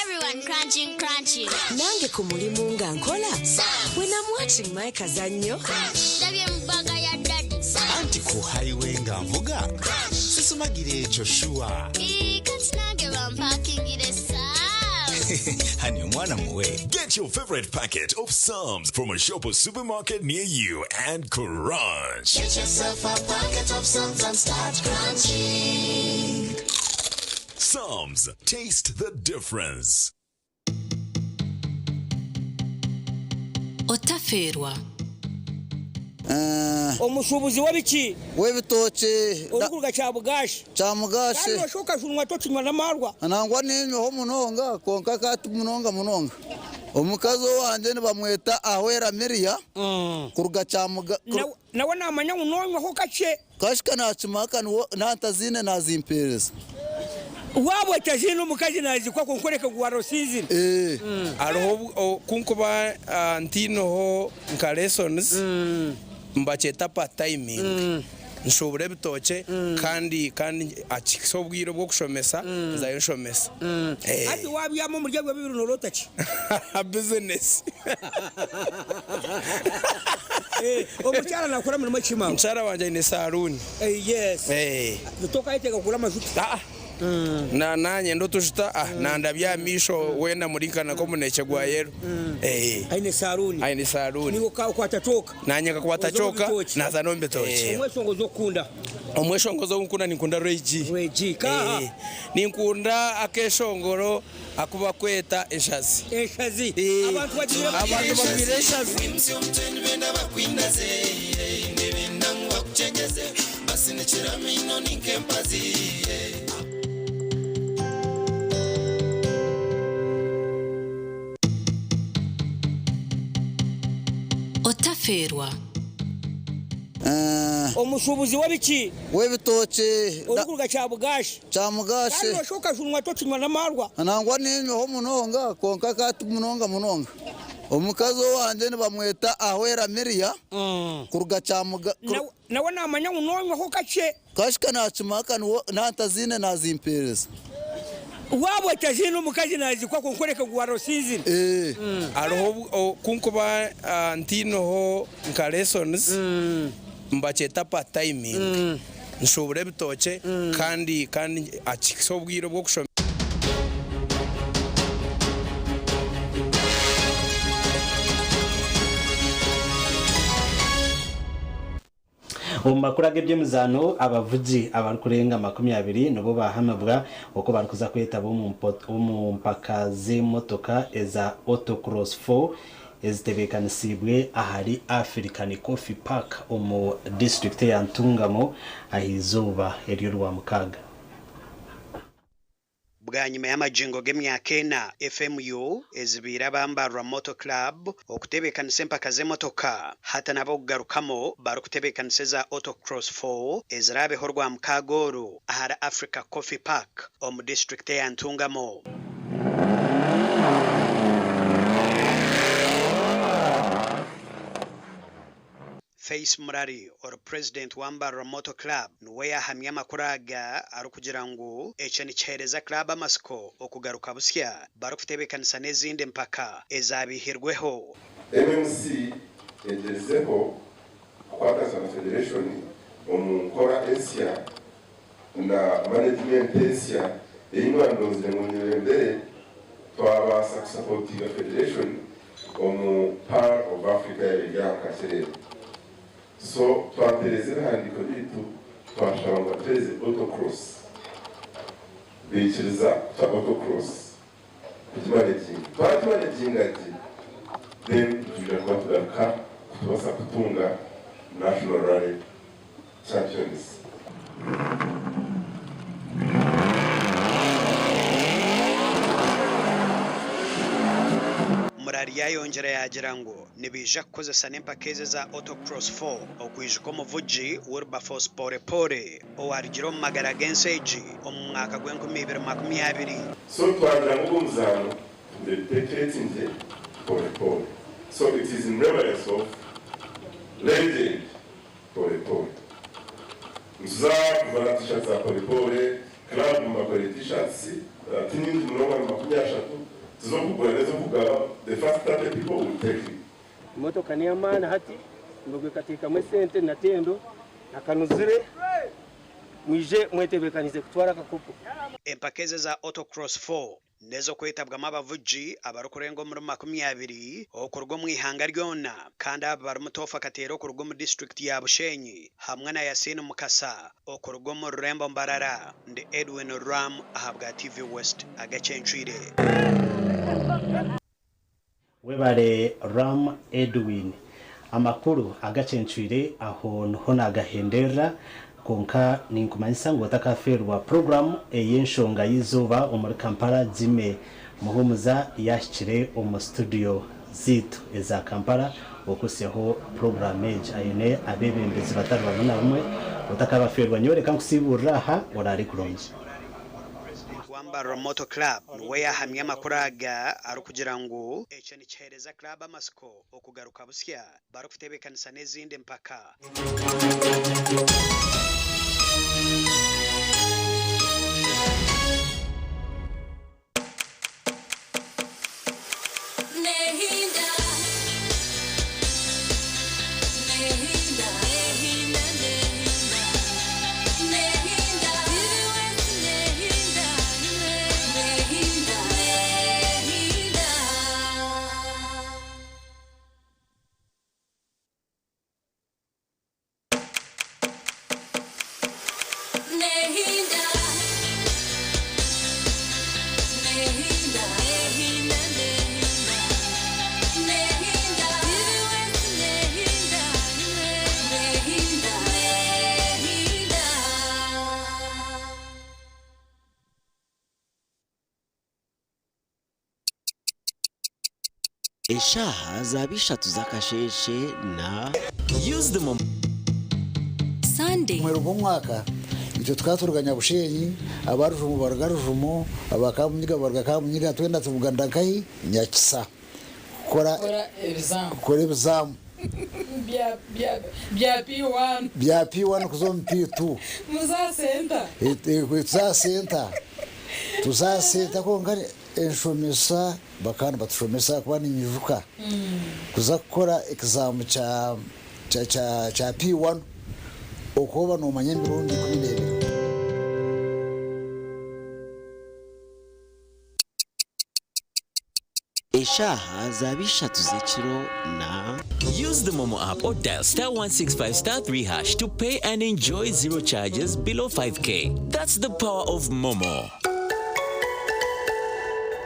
Speaker 20: Everyone crunching, crunching.
Speaker 23: Nange ku mulimu nga nkola. When I'm watching my kazannyo.
Speaker 20: Ndabye mu bag ya daddy.
Speaker 30: Anti ku highway nga nvuga. Sisumagira ekyo sure.
Speaker 20: Ii, kati nange bampakingire Psalms.
Speaker 30: Honey, omwana muwe.
Speaker 31: Get your favorite packet of Psalms from a shop or supermarket near you and crunch.
Speaker 32: Get yourself a packet of Psalms and start crunching.
Speaker 31: Psalms, taste the difference.
Speaker 33: Otafeerwa.
Speaker 34: Omushuubuzi w'ebiki?
Speaker 35: W'ebitookye.
Speaker 34: Orikuruga Kyabugashi.
Speaker 35: Kyamugashi.
Speaker 34: Kandi noshusha okajunwa tokinywa n'amaarwa.
Speaker 35: Nangwa niinywaho munonga kwonka ka ti munonga munonga. Omukazi owangye nibamweta Ahwera Miria kuruga Kyamuga.
Speaker 34: Nawe naamanya ngu noonywaho kakye.
Speaker 35: Kashika naakimaka nantaziine naazimpeereza.
Speaker 34: Waaba otaziine omukazi naazikwa kwonka oreke ngu warosinzire.
Speaker 19: Hariho obu ku nkuba ntiineho nka lessons mbakyeta part timing nshuubura ebitookye kandi kandi akihitsya obwire obw'okushomesa nzayo nshomesa.
Speaker 34: Hati waabyama omuri ebyo bibiri nooroota ki?
Speaker 19: Business.
Speaker 34: Omukyara naakora mirimo ki maama?
Speaker 19: Omukyara wangye aine saluuni.
Speaker 34: Yes. Tokayetega kugura amajuta?
Speaker 19: Na nanye otujuta ah nandabya aha maisho weena murinkana nk'omunekye gwa yellow.
Speaker 34: Aine saluuni?
Speaker 19: Aine saluuni.
Speaker 34: Niiwe okakwata kyoka?
Speaker 19: Nanye nkakwata kyoka naza n'omu bitookye.
Speaker 34: Omweshongozi okukunda?
Speaker 19: Omweshongozi ou nkukunda ninkunda Ray G.
Speaker 34: Ray G. Kaaha?
Speaker 19: Ninkunda akeshongoro aku bakweta Enshazi.
Speaker 34: Enshazi? Abantu bagwire
Speaker 19: Abantu bagwire enshazi.
Speaker 23: Otafeerwa.
Speaker 34: Omushuubuzi w'ebiki?
Speaker 35: W'ebitookye.
Speaker 34: Orikuruga Kyabugashi.
Speaker 35: Kyamugashi.
Speaker 34: Kandi noshusha okajunwa tokinywa n'amaarwa.
Speaker 35: Nangwa niinywaho munonga kwonka ka ti munonga munonga. Omukazi owangye nibamweta Ahwera Miria kuruga Kyamuga.
Speaker 34: Nawe naamanya ngu noonywaho kakye.
Speaker 35: Kashika naakimaka nantaziine naazimpeereza.
Speaker 34: Waaba otaziine omukazi naazikwa kwonka oreke ngu warosinzire.
Speaker 19: Hariho obu ku nkuba ntiineho nka lessons mbakyeta part timing nshuubura ebitookye kandi kandi akihitsya obwire obw'okushoma.
Speaker 1: Omu makuru ag'eby'emizaano, abavugi abarikurenga 20 nibo baahamibwa oku barikuza kwetaba omu mpaka z'emotoka eza Autocross 4 ezitebeekanisiibwe ahari African Coffee Park omu disiturikiti eya Ntungamo ah'eizooba ery'orwamukaaga.
Speaker 3: Bwanyima y'amagingo g'emyaka ena, FMU ezibiire aba Mbarara Motor Club okutebeekanisa empaka z'emotoka hati n'ab'okugarukamu barikutebeekanisa eza Autocross 4 eziraabeho Orwamukaaga oru ahari Africa Coffee Park omu disiturikiti eya Ntungamo. Face Murari ori purezidenti wa Mbarara Motor Club niwe yaahamya amakuru aga arikugira ngu ekyo nikiheereza club amatsiko okugaruka busya barikutebeekanisa n'ezindi mpaka ezaabaihirweho.
Speaker 4: MMC egyerizeho kukwatanisa na Federation omu nkora ensya na manegimenti ensya ei mwandonzire ngu nyebembere twabaasa kusapotinga Federation omu Pearl of Africa yaaba eri aha Kakyerere. So twatereeza ebihandiiko byaitu twashaba ngu batuheereze Autocross. Baikiriza kutuha Autocross kugimaneginga. Twagimaneginga gye then nitwija kuba tugaruka kutubaasa kutunga National Rally Champions.
Speaker 3: Murari yayongyera yaagira ngu nibaija kukozesa n'empaka ezi eza Autocross 4 okwijuka omuvugi Wilberforce Polepole owarugire omu magara g'ensi egi omu mwaka gw'enkumi ibiri makumi abiri.
Speaker 4: So twagira ngu ogu omuzaano tugudediketingye Polepole. So it is in reverence of legend Pole pole. Nituza kujwara t-shirts za Pole pole, club mubakore t-shirts ti nyingi munonga ni 30 tiz'okugura n'ez'okugaba, the first 30 people will take it.
Speaker 9: Emotoka n'ey'amaani hati, mbwe ekateekamu esente na tendo akanuzire mwije mwetebeekanize kutwara akakopo.
Speaker 3: Empaka ezi eza Autocross 4 N'ez'okwetabwamu abavugi abarikurenga omuri 20 okuruga omu ihanga ryona kandi aba barimu Toofa Kateera okuruga omu disiturikiti ya Bushenyi hamwe na Yasin Mukasa okuruga omu rurembo Mbarara. Ndi Edwin Ram ahabwa TV West agacencwire.
Speaker 1: Webare Ram Edwin. Amakuru agacencwire aho niho nagahenderera kwonka ninkumanyisa ngu otakafeerwa puroguramu ey'enshonga y'eizooba omuri Kampala Jimmy Muhumuza yahikire omu studio zaitu eza Kampala okuhitsyaho puroguraamu egi aine abeebembezi batari bamwe na bamwe. Otakabafeerwa nyowe reka nkusiiburire aha oraare kurungi.
Speaker 3: President wa Mbarara Motor Club niwe yahamya amakuru aga arikugira ngu ekyo nikiheereza club amatsiko okugaruka busya barikuteebekanisa n'ezindi mpaka.
Speaker 10: Nehinda, nehinda, nehinda, nehinda, nehinda, nehinda, nehinda, nehinda. Nehinda, nehinda, nehinda, nehinda, nehinda, nehinda, nehinda.
Speaker 11: Eshaaha zaaba ishatu z'akasheeshe na. Use the mom.
Speaker 10: Sunday.
Speaker 12: Omweru gw'omwaka itwe tukaba turuga Nyabushenyi, aba Rujumo baruga Rujumo, aba Kamunyiga baruga Kamunyiga, twena tubuganira nkahi? Nyakisa kukora kukora ebizaamu.
Speaker 14: Bya P1.
Speaker 12: Bya P1 kuza omu P2.
Speaker 14: Muze aha senta.
Speaker 12: Tuze aha senta. Tuze aha senta kwonka Enshomesa bakaba nibatushomesa ahakuba ninyijuka kuza kukora ekizamu kya kya P1 okooba noomanya emirundi 12.
Speaker 11: Eshaaha zaaba ishatu z'ekiro na.
Speaker 15: Use the Momo app or dial star 165 star 3 hash to pay and enjoy zero charges below 5k. That's the power of Momo.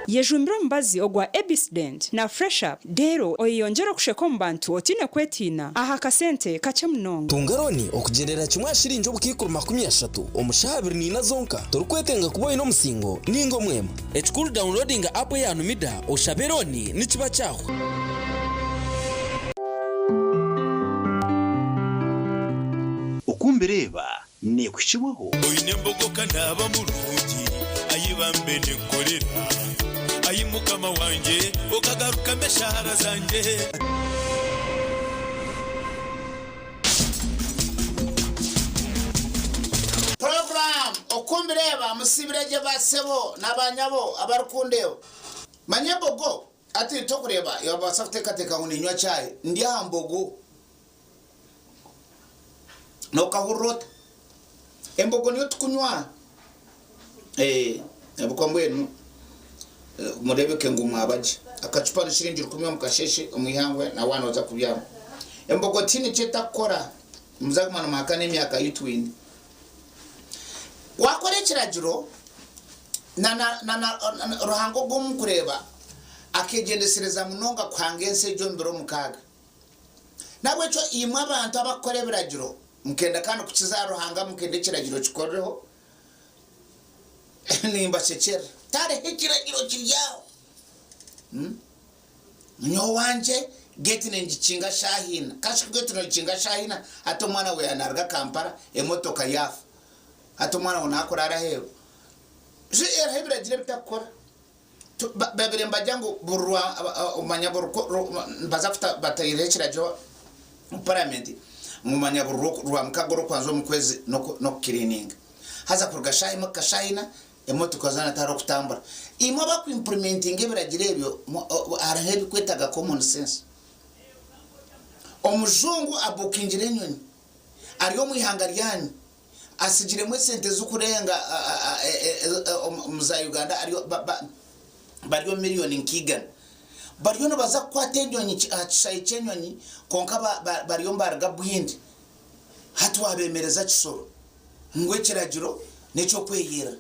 Speaker 16: Yejumbire omubazi ogwa Ebisdent na Fresh Up reero oyeyongyere okusheka omu bantu otaine kwetiina aha kasente kakye munonga.
Speaker 8: Tunga looni okugyendera kimwe aha shiringi obukaikuru 30 omu shaaha 24 zonka torikwetenga kuba oine omusingo ninga omwema. Ekikuru downloadinga app eya Numida oshabe looni nikiba kyahwa.
Speaker 17: Oku mbireeba neekuhikibwaho.
Speaker 19: Oine embogo ka naaba murungi, ai bambe ninkorera, ai Mukama wangye, okagarukamu eshaara zangye.
Speaker 5: Program Oku mbireeba musiibire gye ba sebo na ba nyabo abarikundeeba. Manya embogo hati tokureeba yobaasa kuteekateeka ngu niinywa chai ndi aha mbogo. Nokahurira ota? Embogo niyo tukunywa. Eh, ahabw'okuba mbwenu mureebeke ngu mwaba gye. Akacupa ni shiringi rukumi omu kasheeshe omu ihangwe na waaba nooza kubyama. Embogo tihaine eki etakukora. Nimuza kuguma nimuhakana emyaka ei twine. Waakora ekiragiro na na na na Ruhanga ogwo omu kureeba akeegyendesereza munonga kuhanga ensi egi omu biro mukaaga. N'ahabw'ekyo imwe abantu abarikukora ebiragiro, mukenda kandi kukiza ahari Ruhanga, mukenda ekiragiro kikoreho, nimbashekyerera. Tihariho ekiragiro kiri aho. Nyowe owangye geeti ningikinga shaaha ina. Kashi ku geeti noogikinga shaaha ina, hati omwana we yaaba naaruga Kampala, emotoka yaafa. Hati omwana we naakuraara aheeru. Hariho ebiragiro ebitarikukora. Babire nibagira ngu buri rwa manya buri nibaza kuta bataireho ekiragiro omu paramenti ngu manya buri rwamukaga orikubanza omu kwezi n'okukiriininga. Haza kuruga shaaha emwe kuhika shaaha ina emotoka zoona tihariho okutambura. Imwe abakuimpurimentinga ebiragiro ebyo hariho ebikwetaga common sense. Omujungu abukingire enyonyi ari omu ihanga ryanyu. Atsigiremu esente zirikurenga omu za Uganda bari omu miriyoni nka igana. Bariyo nibaza kukwata enyonyi aha kishaayi ky'enyonyi kwonka bariyo nibaruga Bwindi. Hati waabemereza Kisoro ngu ekiragiro n'eky'okweyerera.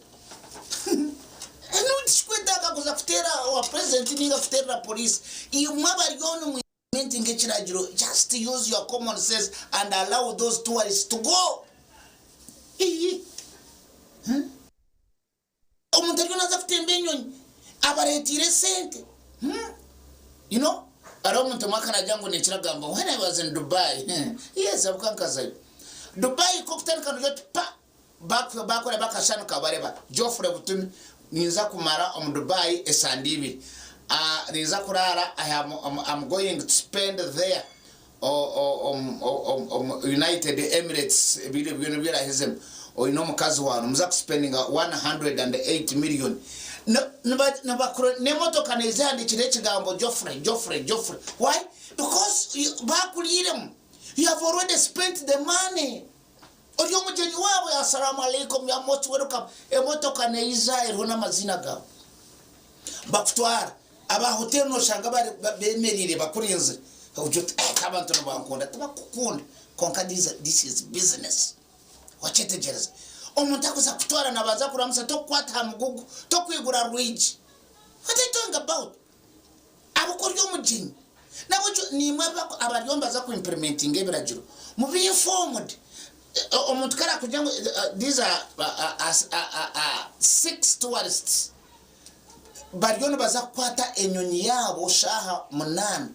Speaker 5: Tikikwetaaga kuza kuteera owa purezidenti nainga kuteerera poriisi. Imwe abariyo nimwe Implementing ekiragiro just use your common sense and allow those tourists to go. Ii. Omuntu ariyo naza kutemba enyonyi Abareeteire esente. Hmm? You know, hariho omuntu omwe akanagira ngu nikira agamba, when I was in Dubai, yes, abuka nkazayo. Dubai kokutandika nogira oti pa bakora bakashanuka bareba Geoffrey Butumi ninza kumara omu Dubai esande ibiri. Uh, ninza kurara I am, I'm going to spend there omu United Emirates ebiro byona ebi orahezemu oine omukazi waawe nimuza kuspendinga 108 million. N'emotoka nezihandikireho ekigambo Geoffrey, Geoffrey, Geoffrey. Why? Because bakuriiremu. You have already spent the money. Ori omugyenyi waabo, assalamu alaikum, you are most welcome. Emotoka neiza eriho n'amaziina gaawe. Bakutwara. Aba hoteli noshanga bari bemereire bakurinzire. Ogira oti eh, abantu nibankunda. Tibakukunda. Kwonka this is business. Wakyetegyereza? Omuntu akuza kutwara nabanza kuramusa, tokukwata aha mugugu, tokwigura rwigi. What are you talking about? Ahabw'okuba ori omugyenyi. Nabwekyo nimwe abariyo nibaza ku implementinga ebiragiro, mube informed. Omuntu ku arakugira ngu these are six tourists bariyo nibaza kukwata enyonyi yaabo shaaha munaana.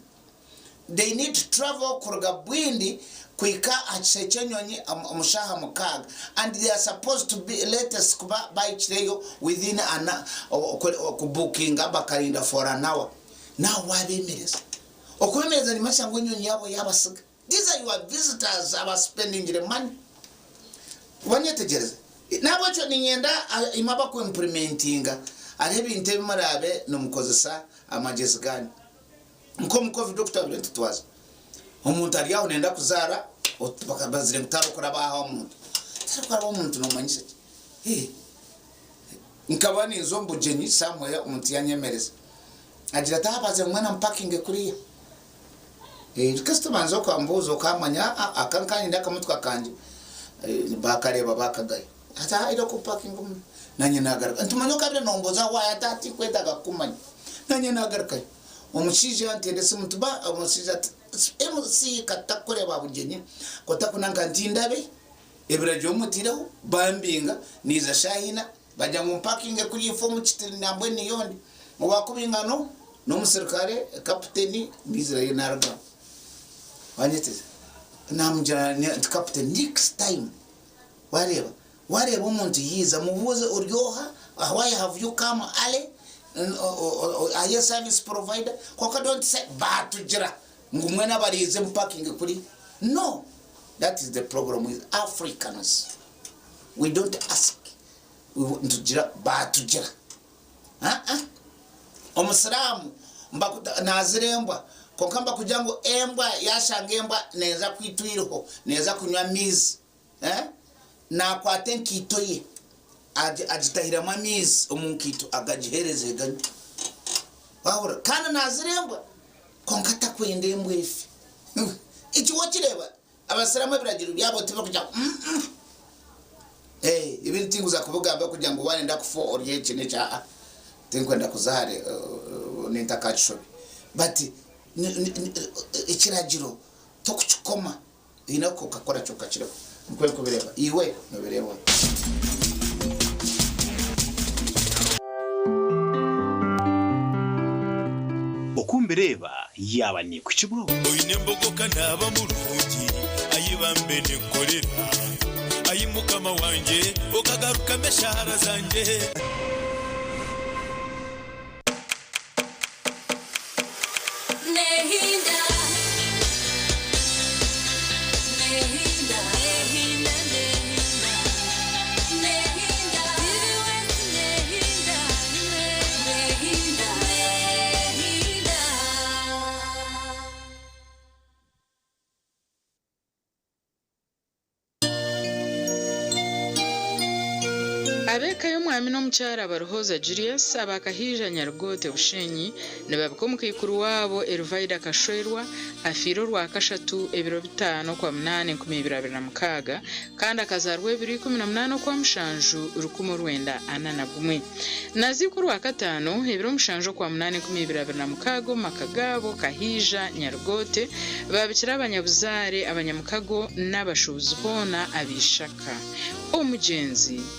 Speaker 5: They need to travel kuruga Bwindi kuhika aha kishaayi ky'enyonyi omu shaaha mukaaga and they are supposed to be latest kuba bahikireyo within an kubukinga bakarinda for an hour. Nawe wabemereza. Okubemereza nikimanyiisa ngu enyonyi yaabo yabasiga. These are your visitors abaspendingire money. Wanyetegyereza? Nahabwekyo niinyenda imwe abakuimplementinga hariho ebintu ebi muraabe nimukozesa amagyezi gaanyu. Nk'omu Covid oku twabire nitutwaza. Omuntu ari aho nayenda kuzaara, bazire ngu tarikuraba aha omuntu. Tarikuraba omuntu nomanyisa ki? Eh. Nkaba ninza omu bugyenyi somewhere omuntu yanyemereza. Agira ati, ah bazire ngu mwena mupakinge kuriya. Eh, kasita obanza okambuuza okamanya, ah aka nkanyenda akamotoka kangye. Eh, bakareba bakagaya. Ati ah ira okupakinga omu. Nanye nagaruka. Nti manya okabire nombuuza why ati ah tinkwetaaga kukumanya. Nanye nagarukayo. Omushaija yanteera esimu nti ba omushaija ati MC katakureeba aha bugyenyi kotakunanka nti ndabe ebiragiro mutireho bambinga niiza shaaha ina bagira ngu mpakinge kuriya ifo omu kiti nambwenu niyo ndi owakubinga no n'omusirikare kaputeni niizirayo narugamu wanyeteza namugira nti kaputeni next time wareeba Wareeba omuntu yaiza, mubuuze ori oha, why have you come early, are you a service provider, kwonka don't say baatugira ngu mwena abariize mupakinge kuriya. No, that is the problem with Africans, we don't ask, nitugira baatugira. Aa Omusiraamu naazira embwa, kwonka nibakugira ngu embwa yashanga embwa neeza kwitwa eiriho, neeza kunywa amaizi. Naakwata enkaito ye, agitahiramu amaizi omu nkaito, agagiheereza eganywa. Waahurira? Kandi naazira embwa, kwonka takwenda embwa efe. Eki wakireeba? Abasiraamu ebiragiro byabo tibirikugira ngu mm Ebi tinkuza kubigamba kugira ngu waayenda kufa orye eki n'eki, aa, tinkwenda kuza hare nintakakishobya. But ekiragiro tokukikoma. Oine kukakora kyonka kiriho. Nikwo ndikubireeba. Iwe nobireeba ota?
Speaker 17: Oku mbireeba yaaba neekuhikibwaho.
Speaker 19: Oine embogo ka naaba murungi, Ai bambe ninkukorera, Ai Mukama wangye, okagarukamu eshaara zangye.
Speaker 2: Ab'eka y'omwami n'omukyara Baruhooza Julius aba Kahaija Nyarugoote Bushenyi nibabika omukaikuru waabo Elvaida Kashwerwa afiire orwakashatu ebiro bitaano Okwamunaana 2026 kandi akazaarwa ebiro 18 Okwamushanju 1941. Naziikwa Orwakataano, ebiro mushanju Okwamunaana 2026 omu maka gaabo Kahaija, Nyarugoote, baabikira abanyabuzaare, abanyamukago n'abashuubuzi boona ab'eishaka. Omugyenzi.